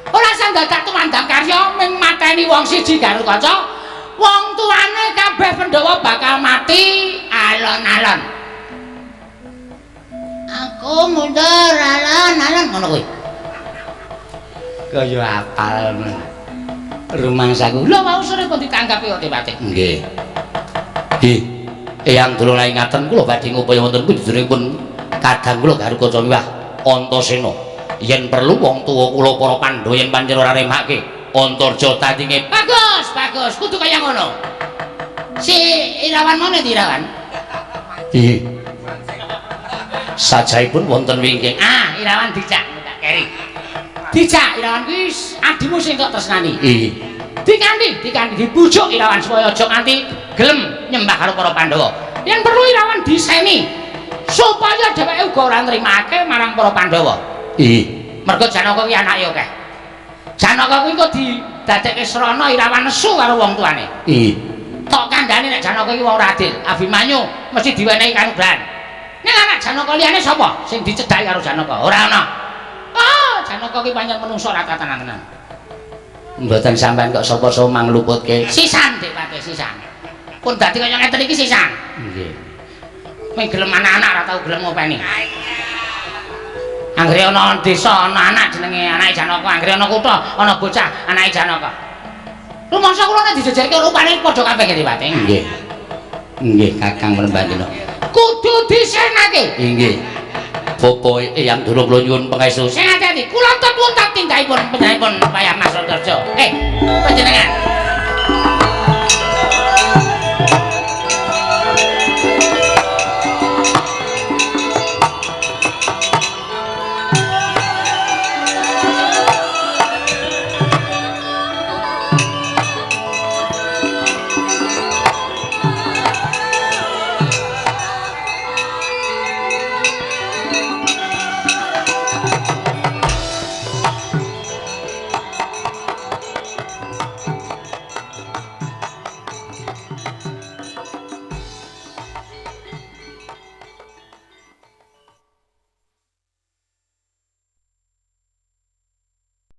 Ora sandadak tumandang karya ming mateni wong siji Gatotkaca, wong tuane kabeh Pandhawa bakal mati alon-alon. Aku mundur alon-alon ngono kuwi. Kaya apal ngono. Rumangsaku. Lho wau sore pun ditanggapi kok Dipati. Nggih. Nggih. Eyang Durung ngaten kula badhe ngupaya wonten pun kadang kula Garukaca miwah Antasena. Yen perlu wong tuwa kula para Pandhawa yen pancen ora remake Antarja tandinge. Bagus, bagus, kudu kaya ngono. Si Irawan mana di Irawan? Nggih. Sajaipun wonten wingking. Ah, Irawan dijak, tak keri. Dijak Irawan kuwi adimu sing tok tresnani. Nggih. Dikandi, dibujuk Irawan supaya aja nganti gelem nyembah karo para Pandhawa. Yen perlu Irawan diseni supaya dheweke uga ora nrimake marang para Pandhawa. Nggih. Mergo Janaka kuwi anake akeh. Janaka kuwi kok didadekke srana Irawan nesu karo wong tuane. Nggih. Tok kandhane nek Janaka iki wong ora adil, Abimanyu mesti diwenehi kanugrahan. Nek anak Janaka liyane sapa sing dicedhaki karo Janaka? Ora ana. Ah, Janaka ki pancen menungso ora tenan-tenan. Mboten sampean kok sapa-sapa mangluputke. Sisan Dipati, sisan. Pun dadi kaya ngeten iki sisan. Nggih. Ming gelem anak-anak ora tau gelem ngopeni. Anggere ana desa ana anak jenenge anake Janaka, anggere ana kutha ana bocah anake Janaka. Rumangsa kula nek dijejerke rupane padha kabeh nggih Dipati. Nggih. Nggih, Kakang Mrembandina. Kudu disenake. Nggih. Bapa Eyang Durung kula nyuwun pangestu. Sing ati-ati, kula tuwun tindakipun panjenenganipun Payah Mas Antarja. Panjenengan.